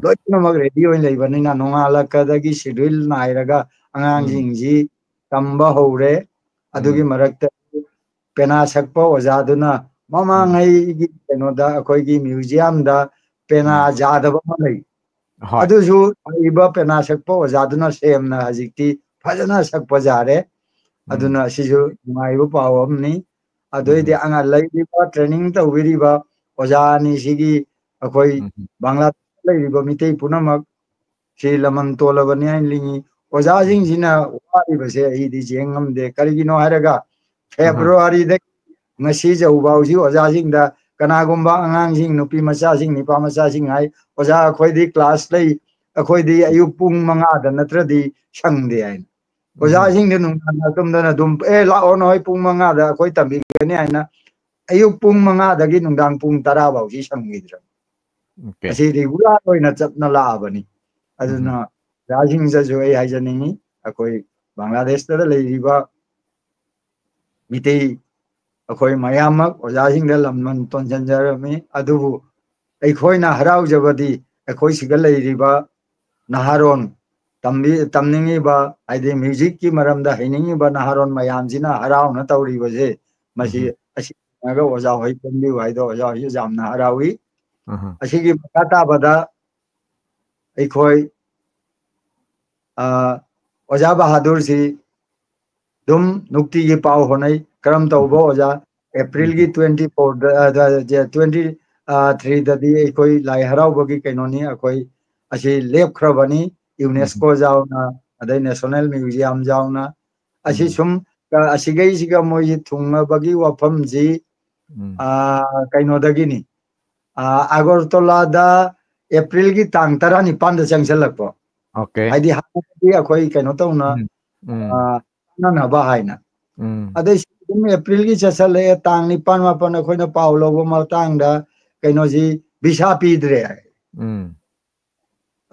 ꯂꯣꯏꯅꯃꯛ ꯔꯦꯗꯤ ꯑꯣꯏꯅ ꯂꯩꯕꯅꯤꯅ ꯅꯣꯡꯉꯥꯜꯂꯛꯀꯗꯒꯤ ꯁꯦꯗ꯭ꯌꯨꯜ ꯅꯥꯏꯔꯒ ꯑꯉꯥꯡꯁꯤꯡꯁꯤ ꯇꯝꯕ ꯍꯧꯔꯦ꯫ ꯑꯗꯨꯒꯤ ꯃꯔꯛꯇ ꯄꯦꯅꯥ ꯁꯛꯄ ꯑꯣꯖꯥꯗꯨꯅ ꯃꯃꯥꯡꯉꯩꯒꯤ ꯀꯩꯅꯣꯗ ꯑꯩꯈꯣꯏꯒꯤ ꯃ꯭ꯌꯨꯖꯤꯌꯝꯗ ꯄꯦꯅꯥ ꯌꯥꯗꯕ ꯑꯃ ꯂꯩ꯫ ꯍꯣꯏ꯫ ꯑꯗꯨꯁꯨ ꯍꯩꯕ ꯄꯦꯅꯥ ꯁꯛꯄ ꯑꯣꯖꯥꯗꯨꯅ ꯁꯦꯝꯅ ꯍꯧꯖꯤꯛꯇꯤ ꯐꯖꯅ ꯁꯛꯄ ꯌꯥꯔꯦ꯫ ꯑꯗꯨꯅ ꯑꯁꯤꯁꯨ ꯅꯨꯡꯉꯥꯏꯕ ꯄꯥꯎ ꯑꯃꯅꯤ꯫ ꯑꯗꯨꯏꯗꯤ ꯑꯉꯥꯡ ꯂꯩꯔꯤꯕ, ꯇ꯭ꯔꯦꯅꯤꯡ ꯇꯧꯕꯤꯔꯤꯕ ꯑꯣꯖꯥ ꯑꯅꯤꯁꯤꯒꯤ, ꯑꯩꯈꯣꯏ ꯕꯪꯒ꯭ꯂꯥꯗꯦꯁꯇ ꯂꯩꯔꯤꯕ ꯃꯤꯇꯩ ꯄꯨꯝꯅꯃꯛ ꯁꯤ ꯂꯃꯟ ꯇꯣꯜꯂꯕꯅꯤ ꯍꯥꯏꯅ ꯂꯤꯡꯉꯤ꯫ ꯑꯣꯖꯥꯁꯤꯡꯁꯤꯅ ꯋꯥꯔꯤꯕꯁꯦ ꯑꯩꯗꯤ ꯌꯦꯡ ꯉꯝꯗꯦ꯫ ꯀꯔꯤꯒꯤꯅꯣ ꯍꯥꯏꯔꯒ ꯐꯦꯕ꯭ꯔꯨꯋꯥꯔꯤꯗꯒꯤ ꯉꯁꯤ ꯌꯧꯐꯥꯎꯁꯤ ꯑꯣꯖꯥꯁꯤꯡꯗ ꯀꯅꯥꯒꯨꯝꯕ ꯑꯉꯥꯡꯁꯤꯡ, ꯅꯨꯄꯤ ꯃꯆꯥꯁꯤꯡ, ꯅꯨꯄꯥ ꯃꯆꯥꯁꯤꯡ ꯍꯥꯏ, "ꯑꯣꯖꯥ, ꯑꯩꯈꯣꯏꯗꯤ ꯀ꯭ꯂꯥꯁ ꯂꯩ, ꯑꯩꯈꯣꯏꯗꯤ ꯑꯌꯨꯛ ꯄꯨꯡ ꯃꯉꯥꯗ ꯅꯠꯇ꯭ꯔꯗꯤ ꯁꯪꯗꯦ" ꯍꯥꯏꯅ꯫ ꯑꯣꯖꯥꯁꯤꯡꯗꯤ ꯅꯨꯡꯗꯥꯡ ꯑꯇꯨꯝꯗꯅ ꯑꯗꯨꯝ, "ꯑꯦ, ꯂꯥꯛꯑꯣ, ꯅꯈꯣꯏ ꯄꯨꯡ ꯃꯉꯥꯗ ꯑꯩꯈꯣꯏ ꯇꯝꯕꯤꯒꯅꯤ" ꯍꯥꯏꯅ ꯑꯌꯨꯛ ꯄꯨꯡ ꯃꯉꯥꯗꯒꯤ ꯅꯨꯡꯗꯥꯡ ꯄꯨꯡ ꯇꯔꯥ ꯐꯥꯎꯁꯤ ꯁꯪꯈꯤꯗ꯭ꯔꯕ꯫ ꯑꯣꯀꯦ꯫ ꯑꯁꯤ ꯔꯤꯒꯨꯂꯔ ꯑꯣꯏꯅ ꯆꯠꯅ ꯂꯥꯛꯑꯕꯅꯤ꯫ ꯑꯗꯨꯅ ꯑꯣꯖꯥꯁꯤꯡꯗꯁꯨ ꯑꯩ ꯍꯥꯏꯖꯅꯤꯡꯉꯤ, ꯑꯩꯈꯣꯏ ꯕꯪꯒ꯭ꯂꯥꯗꯦꯁꯇ ꯂꯩꯔꯤꯕ ꯃꯤꯇꯩ ꯑꯩꯈꯣꯏ ꯃꯌꯥꯝꯃꯛ ꯑꯣꯖꯥꯁꯤꯡꯗ ꯂꯃꯟ ꯇꯣꯟꯁꯤꯟꯖꯔꯝꯃꯤ꯫ ꯑꯗꯨꯕꯨ ꯑꯩꯈꯣꯏꯅ ꯍꯔꯥꯎꯖꯕꯗꯤ ꯑꯩꯈꯣꯏ ꯁꯤꯗ ꯂꯩꯔꯤꯕ ꯅꯍꯥꯔꯣꯟ, ꯇꯝꯕꯤ-, ꯇꯝꯅꯤꯡꯉꯤꯕ, ꯍꯥꯏꯗꯤ ꯃ꯭ꯌꯨꯖꯤꯛꯀꯤ ꯃꯔꯝꯗ ꯍꯩꯅꯤꯡꯉꯤꯕ ꯅꯍꯥꯔꯣꯟ ꯃꯌꯥꯝꯁꯤꯅ ꯍꯔꯥꯎꯅ ꯇꯧꯔꯤꯕꯁꯦ, ꯃꯁꯤ ꯑꯁꯤ ꯌꯦꯡꯉꯒ ꯑꯣꯖꯥ ꯍꯣꯏ ꯈꯟꯕꯤꯌꯨ ꯍꯥꯏꯗꯣ ꯑꯣꯖꯥ ꯍꯣꯏꯁꯨ ꯌꯥꯝꯅ ꯍꯔꯥꯎꯏ꯫ ꯑꯁꯤꯒꯤ ꯃꯈꯥ ꯇꯥꯕꯗ ꯑꯩꯈꯣꯏ, ꯑ, ꯑꯣꯖꯥ ꯕꯍꯥꯗꯨꯔꯁꯤ ꯑꯗꯨꯝ ꯅꯨꯡꯇꯤꯒꯤ ꯄꯥꯎ ꯍꯣꯠꯅꯩ꯫ ꯀꯔꯝ ꯇꯧꯕ ꯑꯣꯖꯥ? ꯑꯦꯄ꯭ꯔꯤꯜꯒꯤ ꯇ꯭ꯋꯦꯟꯇꯤ ꯐꯣꯔꯗ, ꯑ, ꯇ꯭ꯋꯦꯟꯇꯤ ꯊ꯭ꯔꯤꯗꯗꯤ ꯑꯩꯈꯣꯏ ꯂꯥꯏ ꯍꯔꯥꯎꯕꯒꯤ ꯀꯩꯅꯣꯅꯤ, ꯑꯩꯈꯣꯏ ꯑꯁꯤ ꯂꯦꯞꯈ꯭ꯔꯕꯅꯤ꯫ ꯌꯨꯅꯦꯁꯀꯣ ꯌꯥꯎꯅ ꯑꯗꯩ National Museum ꯌꯥꯎꯅ, ꯑꯁꯤ ꯎꯝ꯫ ꯁꯨꯝ, ꯑ, ꯑꯁꯤꯒꯩꯁꯤꯒ ꯃꯣꯏꯁꯤ ꯊꯨꯡꯅꯕꯒꯤ ꯋꯥꯐꯝꯁꯤ, ꯎꯝ꯫ ꯑ, ꯀꯩꯅꯣꯗꯒꯤꯅꯤ, ꯑ, ꯑꯒꯔꯇꯣꯂꯥꯗ ꯑꯦꯄ꯭ꯔꯤꯜꯒꯤ ꯇꯥꯡ ꯇꯔꯥꯅꯤꯄꯥꯟꯗ ꯆꯪꯁꯤꯜꯂꯛꯄ꯫ Okay. ꯍꯥꯏꯗꯤ ꯍꯥꯟꯅꯗꯤ ꯑꯩꯈꯣꯏ ꯀꯩꯅꯣ ꯇꯧꯅ, ꯎꯝ, ꯎꯝ꯫ ꯑ, ꯆꯠꯅꯅꯕ ꯍꯥꯏꯅ꯫ ꯎꯝ꯫ ꯑꯗꯩ ꯑꯗꯨꯝ ꯑꯦꯄ꯭ꯔꯤꯜꯒꯤ ꯆꯠꯁꯜꯂꯛꯑꯦ, ꯇꯥꯡ ꯅꯤꯄꯥꯟ ꯃꯥꯄꯟ ꯑꯩꯈꯣꯏꯅ ꯄꯥꯎ ꯂꯧꯕ ꯃꯇꯥꯡꯗ ꯀꯩꯅꯣꯁꯤ ꯚꯤꯁꯥ ꯄꯤꯗ꯭ꯔꯦ꯫ ꯎꯝ꯫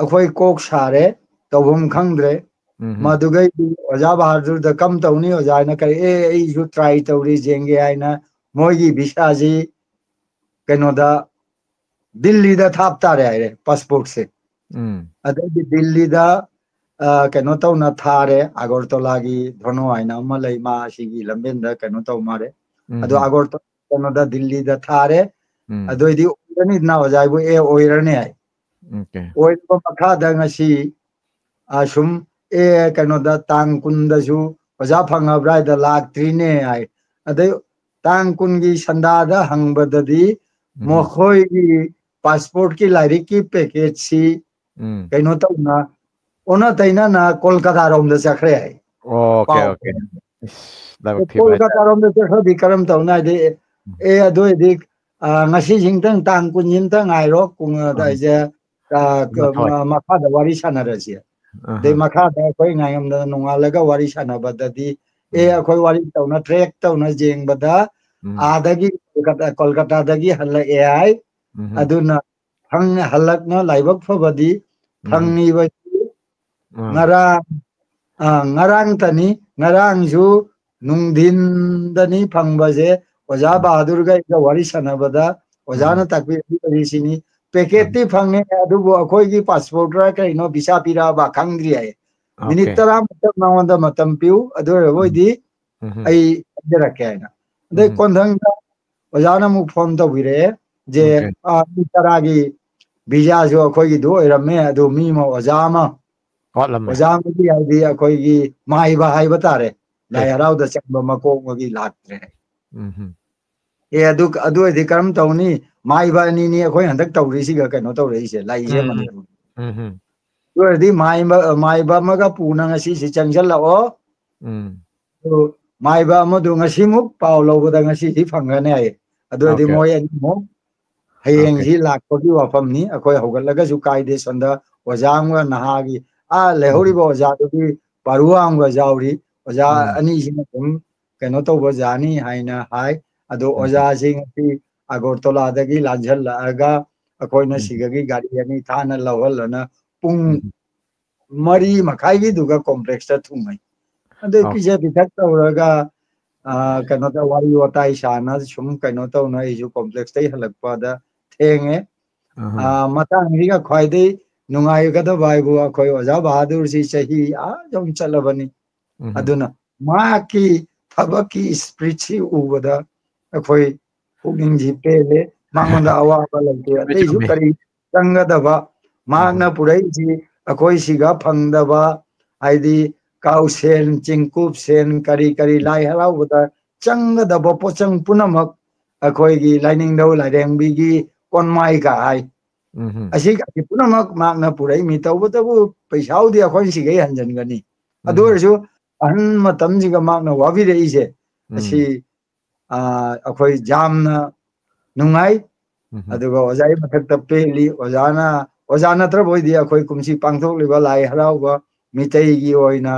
ꯑꯩꯈꯣꯏ ꯀꯣꯛ ꯁꯥꯔꯦ, ꯇꯧꯐꯝ ꯈꯪꯗ꯭ꯔꯦ꯫ ꯎꯝ꯫ ꯃꯗꯨꯒꯩꯗꯤ ꯑꯣꯖꯥ ꯕꯍꯥꯗꯨꯔꯗ ꯀꯝ ꯇꯧꯅꯤ, ꯑꯣꯖꯥ ꯍꯥꯏꯅ ꯀꯔꯤ, "ꯑꯦ, ꯑꯩꯁꯨ try ꯇꯧꯔꯤ, ꯌꯦꯡꯒꯦ" ꯍꯥꯏꯅ ꯃꯣꯏꯒꯤ ꯚꯤꯁꯥꯁꯤ ꯀꯩꯅꯣꯗ, ꯗꯤꯜꯂꯤꯗ ꯊꯥꯞ ꯇꯥꯔꯦ ꯍꯥꯏꯔꯦ passportꯁꯦ꯫ ꯎꯝ꯫ ꯑꯗꯩꯗꯤ ꯗꯤꯜꯂꯤꯗ, ꯑ, ꯀꯩꯅꯣ ꯇꯧꯅ ꯊꯥꯔꯦ, ꯑꯒꯔꯇꯣꯂꯥꯒꯤ ꯙꯣꯅꯣ ꯍꯥꯏꯅ ꯑꯃ ꯂꯩ, ꯃꯥ ꯑꯁꯤꯒꯤ ꯂꯝꯕꯦꯟꯗ ꯀꯩꯅꯣ ꯇꯧ ꯃꯥꯜꯂꯦ꯫ ꯎꯝ꯫ ꯑꯗꯣ ꯑꯒꯔꯇꯣꯂꯥ ꯀꯩꯅꯣꯗ ꯗꯤꯜꯂꯤꯗ ꯊꯥꯔꯦ꯫ ꯎꯝ꯫ ꯑꯗꯨꯏꯗꯤ ꯑꯣꯏꯔꯅꯤꯗꯅ ꯑꯣꯖꯥ ꯍꯥꯏꯕꯨ, "ꯑꯦ, ꯑꯣꯏꯔꯅꯤ" ꯍꯥꯏ꯫ Okay. ꯑꯣꯏꯔꯕ ꯃꯈꯥꯗ ꯉꯁꯤ, ꯑ, ꯁꯨꯝ, "ꯑꯦ, ꯀꯩꯅꯣꯗ ꯇꯥꯡ ꯀꯨꯟꯗꯁꯨ ꯑꯣꯖꯥ ꯐꯪꯉꯕ꯭ꯔꯥ ꯍꯥꯏꯗ ꯂꯥꯛꯇ꯭ꯔꯤꯅꯦ" ꯍꯥꯏ꯫ ꯑꯗꯩ ꯇꯥꯡ ꯀꯨꯟꯒꯤ ꯁꯟꯗꯥꯗ ꯍꯪꯕꯗꯗꯤ ꯎꯝ꯫ ꯃꯈꯣꯏꯒꯤ passportꯀꯤ ꯂꯥꯏꯔꯤꯛꯀꯤ packetꯁꯤ ꯎꯝ꯫ ꯀꯩꯅꯣ ꯇꯧꯅ, ꯑꯣꯟꯅ ꯇꯩꯅꯅ ꯀꯣꯜꯀꯇꯥꯔꯣꯝꯗ ꯆꯠꯈ꯭ꯔꯦ ꯍꯥꯏ꯫ Okay, ꯄꯥꯎ okay. ꯏꯁ, ꯂꯥꯏꯕꯛ ꯊꯤꯕ ꯍꯥꯏꯇꯥꯔꯦ꯫ ꯀꯣꯜꯀꯇꯥꯔꯣꯝꯗ ꯆꯠꯈ꯭ꯔꯗꯤ ꯀꯔꯝ ꯇꯧꯅꯤ ꯍꯥꯏꯗꯤ, ꯎꯝ꯫ "ꯑꯦ, ꯑꯗꯨ ꯑꯣꯏꯔꯗꯤ, ꯑ, ꯉꯁꯤꯁꯤꯡꯇꯪ ꯇꯥꯡ ꯀꯨꯟꯁꯤꯝꯇꯪ ꯉꯥꯏꯔꯣ, ꯀꯨꯡ-, ꯎꯝ꯫ ꯑꯗꯥꯏꯁꯦ, ꯑ, ꯀ-, ꯃꯥꯊꯣꯏ꯫ ꯃ-, ꯃꯈꯥꯗ ꯋꯥꯔꯤ ꯁꯥꯟꯅꯔꯁꯤ"꯫ ꯑꯍ꯫ ꯑꯗꯩ ꯃꯈꯥꯗ ꯑꯩꯈꯣꯏ ꯉꯥꯏꯉꯝꯗꯅ ꯅꯣꯡꯉꯥꯜꯂꯒ ꯋꯥꯔꯤ ꯁꯥꯟꯅꯕꯗꯗꯤ, "ꯑꯦ, ꯎꯝ꯫ ꯑꯩꯈꯣꯏ ꯋꯥꯔꯤ ꯇꯧꯅ track ꯇꯧꯅ ꯌꯦꯡꯕꯗ ꯎꯝ꯫ ꯑꯥꯗꯒꯤ ꯀꯣꯜꯀꯇꯥ-, ꯀꯣꯜꯀꯇꯥꯗꯒꯤ ꯍꯜꯂꯛꯑꯦ" ꯍꯥꯏ꯫ ꯎꯝ꯫ ꯑꯗꯨꯅ ꯐꯪ-, ꯍꯜꯂꯛꯅ ꯂꯥꯏꯕꯛ ꯐꯕꯗꯤ ꯎꯝ꯫ ꯐꯪꯉꯤꯕꯁꯤ ꯑꯥ꯫ ꯉꯔꯥꯡ, ꯑ, ꯉꯔꯥꯡꯇꯅꯤ, ꯉꯔꯥꯡꯁꯨ ꯅꯨꯡꯊꯤꯟꯗꯅꯤ ꯐꯪꯕꯁꯦ꯫ ꯑꯣꯖꯥ ꯎꯝ꯫ ꯕꯍꯥꯗꯨꯔꯒ ꯑꯩꯒ ꯋꯥꯔꯤ ꯁꯥꯟꯅꯕꯗ ꯑꯣꯖꯥꯅ ꯎꯝ꯫ ꯇꯥꯛꯄꯤꯔꯛꯏꯁꯤꯅꯤ, "Packetꯇꯤ ꯎꯝ꯫ ꯐꯪꯉꯦ, ꯑꯗꯨꯕꯨ ꯑꯩꯈꯣꯏꯒꯤ passportꯔ ꯀꯩꯅꯣ ꯚꯤꯁꯥ ꯄꯤꯔꯛꯑꯕ ꯈꯪꯗ꯭ꯔꯤ" ꯍꯥꯏ꯫ "Minute Okay. ꯇꯔꯥꯃꯨꯛꯇ ꯃꯉꯣꯟꯗ ꯃꯇꯝ ꯄꯤꯌꯨ, ꯑꯗꯨ ꯑꯣꯏꯔꯕ ꯎꯝ꯫ ꯑꯣꯏꯗꯤ ꯎꯝ꯫ ꯑꯩ ꯍꯥꯏꯖꯔꯛꯀꯦ" ꯍꯥꯏꯅ꯫ ꯑꯗꯩ ꯎꯝ꯫ ꯀꯣꯟꯊꯪꯗ ꯑꯣꯖꯥꯅ ꯑꯃꯨꯛ phone ꯇꯧꯕꯤꯔꯛꯑꯦ, "ꯖꯦ, Okay. ꯑ, ꯃꯤ ꯇꯔꯥꯒꯤ ꯚꯤꯁꯥꯁꯨ ꯑꯩꯈꯣꯏꯒꯤꯗꯨ ꯑꯣꯏꯔꯝꯃꯦ, ꯑꯗꯨ ꯃꯤ ꯑꯃ, ꯑꯣꯖꯥ ꯑꯃ, ꯋꯥꯠꯂꯝꯃꯦ꯫ ꯑꯣꯖꯥ ꯑꯃꯒꯤ ꯍꯥꯏꯗꯤ ꯑꯩꯈꯣꯏꯒꯤ ꯃꯥꯏꯕ ꯍꯥꯏꯕ ꯇꯥꯔꯦ, ꯂꯥꯏ ꯑꯦ꯫ ꯍꯔꯥꯎꯗ ꯆꯪꯕ ꯃꯀꯣꯛ ꯑꯃꯒꯤ ꯂꯥꯛꯇ꯭ꯔꯦ" ꯍꯥꯏ꯫ ꯎꯝ꯫ "ꯑꯦ, ꯑꯗꯨ, ꯑꯗꯨ ꯑꯣꯏꯔꯗꯤ ꯀꯔꯝ ꯇꯧꯅꯤ? ꯃꯥꯏꯕ ꯑꯅꯤꯅꯤ ꯑꯩꯈꯣꯏ ꯍꯟꯗꯛ ꯇꯧꯔꯤꯁꯤꯒ ꯀꯩꯅꯣ ꯇꯧꯔꯛꯏꯁꯦ, ꯂꯥꯛꯏꯁꯦ ꯎꯝ꯫ ꯃꯅꯤꯄꯨꯔ꯫ ꯎꯝ꯫ ꯑꯗꯨ ꯑꯣꯏꯔꯗꯤ ꯃꯥꯏꯕ, ꯃꯥꯏꯕ ꯑꯃꯒ ꯄꯨꯅ ꯉꯁꯤꯁꯤ ꯆꯪꯁꯤꯜꯂꯛꯑꯣ꯫ ꯎꯝ꯫ ꯑꯗꯨ ꯃꯥꯏꯕ ꯑꯃꯗꯨ ꯉꯁꯤꯃꯨꯛ ꯄꯥꯎ ꯂꯧꯕꯗ ꯉꯁꯤꯁꯤ ꯐꯪꯒꯅꯤ ꯍꯥꯏꯌꯦ꯫ ꯑꯗꯨ ꯑꯣꯏꯔꯗꯤ Okay. ꯃꯣꯏ ꯑꯅꯤꯃꯨꯛ ꯍꯌꯦꯡꯁꯤ ꯂꯥꯛꯄꯒꯤ ꯋꯥꯐꯝꯅꯤ꯫ ꯑꯩꯈꯣꯏ ꯍꯧꯒꯠꯂꯒꯁꯨ ꯀꯥꯏꯗꯦ꯫ ꯁꯣꯝꯗ ꯑꯣꯖꯥ ꯑꯃꯒ ꯅꯍꯥꯒꯤ, ꯑꯥ, ꯂꯩꯍꯧꯔꯤꯕ ꯑꯣꯖꯥꯗꯨꯒꯤ ꯄꯥꯔꯨ ꯑꯃꯒ ꯌꯥꯎꯔꯤ꯫ ꯑꯣꯖꯥ ꯎꯝ꯫ ꯑꯅꯤꯁꯤꯅ ꯑꯗꯨꯝ ꯀꯩꯅꯣ ꯇꯧꯕ ꯌꯥꯅꯤ ꯍꯥꯏꯅ ꯍꯥꯏ꯫ ꯑꯗꯣ ꯎꯝ꯫ ꯑꯣꯖꯥꯁꯤ ꯉꯁꯤ ꯑꯒꯔꯇꯂꯥꯗꯒꯤ ꯂꯥꯟꯖꯜꯂꯛꯑꯒ ꯑꯩꯈꯣꯏꯅ ꯎꯝ꯫ ꯁꯤꯗꯒꯤ ꯒꯥꯔꯤ ꯑꯅꯤ ꯊꯥꯅ ꯂꯧꯍꯜꯂꯅ ꯄꯨꯡ ꯎꯝ꯫ ꯃꯔꯤ ꯃꯈꯥꯏꯒꯤꯗꯨꯒ complexꯇ ꯊꯨꯡꯉꯩ꯫ ꯑꯗꯨ Okay. ꯄꯤꯖ ꯄꯤꯊꯛ ꯇꯧꯔꯒ, ꯑ, ꯀꯩꯅꯣ ꯇꯧ, ꯋꯥꯔꯤ ꯋꯥꯇꯥꯏ ꯁꯥꯟꯅ ꯁꯨꯝ ꯀꯩꯅꯣ ꯇꯧꯅ ꯑꯩꯁꯨ complexꯇꯩ ꯍꯜꯂꯛꯄꯗ ꯊꯦꯡꯉꯦ꯫ ꯑꯍ꯫ ꯑ, ꯃꯇꯥꯡꯁꯤꯒ ꯈ꯭ꯋꯥꯏꯗꯩ ꯅꯨꯡꯉꯥꯏꯒꯗꯕ ꯍꯥꯏꯕꯨ ꯑꯩꯈꯣꯏ ꯑꯣꯖꯥ ꯕꯍꯥꯗꯨꯔꯁꯤ ꯆꯍꯤ ꯑꯥ ꯌꯧꯅ ꯆꯠꯂꯕꯅꯤ꯫ ꯎꯝ꯫ ꯑꯗꯨꯅ ꯃꯍꯥꯛꯀꯤ ꯊꯕꯛꯀꯤ spiritꯁꯤ ꯎꯕꯗ ꯑꯩꯈꯣꯏ ꯄꯨꯛꯅꯤꯡꯁꯤ ꯄꯦꯜꯂꯦ꯫ ꯃꯉꯣꯟꯗ ꯑꯋꯥꯕ ꯂꯩꯇꯦ꯫ ꯆꯨꯝꯃꯦ, ꯑꯇꯩꯁꯨ ꯆꯨꯝꯃꯦ꯫ ꯀꯔꯤ ꯆꯪꯒꯗꯕ, ꯃꯍꯥꯛꯅ ꯎꯝ꯫ ꯄꯨꯔꯛꯏꯁꯤ ꯑꯩꯈꯣꯏ ꯁꯤꯒ ꯐꯪꯗꯕ, ꯍꯥꯏꯗꯤ ꯀꯥꯎꯁꯦꯟ, ꯆꯤꯡꯀꯨꯞꯁꯦꯟ, ꯀꯔꯤ ꯀꯔꯤ ꯂꯥꯏ ꯍꯔꯥꯎꯕꯗ ꯆꯪꯒꯗꯕ ꯄꯣꯠꯆꯪ ꯄꯨꯝꯅꯃꯛ ꯑꯩꯈꯣꯏꯒꯤ ꯂꯥꯏꯅꯤꯡꯊꯧ ꯂꯥꯏꯔꯦꯝꯕꯤꯒꯤ ꯀꯣꯟꯃꯥꯏꯒ ꯍꯥꯏ꯫ ꯎꯝ꯫ ꯑꯁꯤꯒꯁꯤ ꯄꯨꯝꯅꯃꯛ ꯃꯍꯥꯛꯅ ꯄꯨꯔꯛꯏꯃꯤ꯫ ꯇꯧꯕꯇꯕꯨ ꯄꯩꯁꯥꯕꯨꯗꯤ ꯑꯩꯈꯣꯏꯅ ꯁꯤꯒꯩ ꯍꯟꯖꯤꯟꯒꯅꯤ꯫ ꯑꯗꯨ ꯎꯝ꯫ ꯑꯣꯏꯔꯁꯨ ꯑꯍꯟ ꯃꯇꯝꯁꯤꯒ ꯃꯍꯥꯛꯅ ꯋꯥꯕꯤꯔꯛꯏꯁꯦ, ꯎꯝ꯫ ꯑꯁꯤ, ꯑ, ꯑꯩꯈꯣꯏ ꯌꯥꯝꯅ ꯅꯨꯡꯉꯥꯏ꯫ ꯎꯝ꯫ ꯑꯗꯨꯒ ꯑꯣꯖꯥꯒꯤ ꯃꯊꯛꯇ ꯄꯦꯜꯂꯤ꯫ ꯑꯣꯖꯥꯅ, ꯑꯣꯖꯥ ꯅꯠꯇ꯭ꯔꯕ ꯑꯣꯏꯗꯤ ꯑꯩꯈꯣꯏ ꯀꯨꯝꯁꯤ ꯄꯥꯡꯊꯣꯛꯂꯤꯕ ꯂꯥꯏ ꯍꯔꯥꯎꯕ ꯃꯤꯇꯩꯒꯤ ꯑꯣꯏꯅ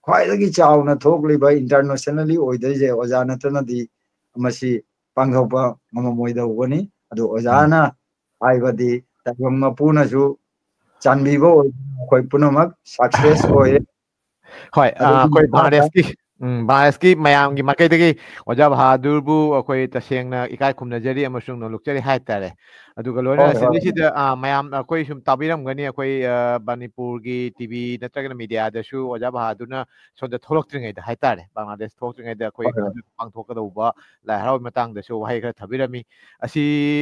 ꯈ꯭ꯋꯥꯏꯗꯒꯤ ꯆꯥꯎꯅ ꯊꯣꯛꯂꯤꯕ internationally ꯑꯣꯏꯗꯣꯏꯁꯦ ꯑꯣꯖꯥ ꯅꯠꯇꯅꯗꯤ ꯃꯁꯤ ꯄꯥꯡꯊꯣꯛꯄ ꯉꯝꯃꯝꯃꯣꯏꯗꯧꯕꯅꯤ꯫ ꯑꯗꯨ ꯎꯝ꯫ ꯑꯣꯖꯥꯅ ꯍꯥꯏꯕꯗꯤ ꯇꯥꯏꯕꯪ ꯃꯄꯨꯅꯁꯨ ꯆꯥꯟꯕꯤꯕ ꯑꯣꯏꯗꯅ ꯑꯩꯈꯣꯏ ꯄꯨꯝꯅꯃꯛ success ꯑꯣꯏꯔꯦ꯫ ꯍꯣꯏ, ꯑ, ꯑꯗꯨꯒꯤ ꯑꯩꯈꯣꯏ ꯃꯈꯥꯗ ꯕꯪꯒ꯭ꯂꯥꯗꯦꯁꯀꯤ, ꯎꯝ, ꯕꯪꯒ꯭ꯂꯥꯗꯦꯁꯀꯤ ꯃꯌꯥꯝꯒꯤ ꯃꯥꯏꯀꯩꯗꯒꯤ ꯑꯣꯖꯥ ꯕꯍꯥꯗꯨꯔꯕꯨ ꯑꯩꯈꯣꯏ ꯇꯁꯦꯡꯅ ꯏꯀꯥꯏ ꯈꯨꯝꯅꯖꯔꯤ ꯑꯃꯁꯨꯡ ꯅꯣꯂꯨꯛꯆꯔꯤ ꯍꯥꯏꯇꯥꯔꯦ꯫ ꯑꯗꯨꯒ ꯂꯣꯏꯅꯅ ꯍꯣꯏ, ꯍꯣꯏ꯫ ꯁꯤꯗꯩꯁꯤꯗ, ꯑ, ꯃꯌꯥꯝ ꯑꯩꯈꯣꯏ ꯁꯨꯝ ꯇꯥꯕꯤꯔꯝꯒꯅꯤ, ꯑꯩꯈꯣꯏ, ꯑ, ꯃꯅꯤꯄꯨꯔꯒꯤ TV ꯅꯠꯇ꯭ꯔꯒꯅ mediaꯗꯁꯨ ꯑꯣꯖꯥ ꯕꯍꯥꯗꯨꯔꯅ ꯁꯣꯝꯗ ꯊꯣꯛꯂꯛꯇ꯭ꯔꯤꯉꯩꯗ ꯍꯥꯏꯇꯥꯔꯦ, ꯕꯪꯒ꯭ꯂꯥꯗꯦꯁ ꯊꯣꯛꯂꯛꯇ꯭ꯔꯤꯉꯩꯗ ꯑꯩꯈꯣꯏ ꯍꯣꯏ, ꯍꯣꯏ꯫ ꯍꯟꯗꯛ ꯄꯥꯡꯊꯣꯛꯀꯗꯧꯕ ꯂꯥꯏ ꯍꯔꯥꯎꯕꯒꯤ ꯃꯇꯥꯡꯗꯁꯨ ꯋꯥꯍꯩ ꯈꯔ ꯊꯝꯕꯤꯔꯝꯃꯤ꯫ ꯑꯁꯤ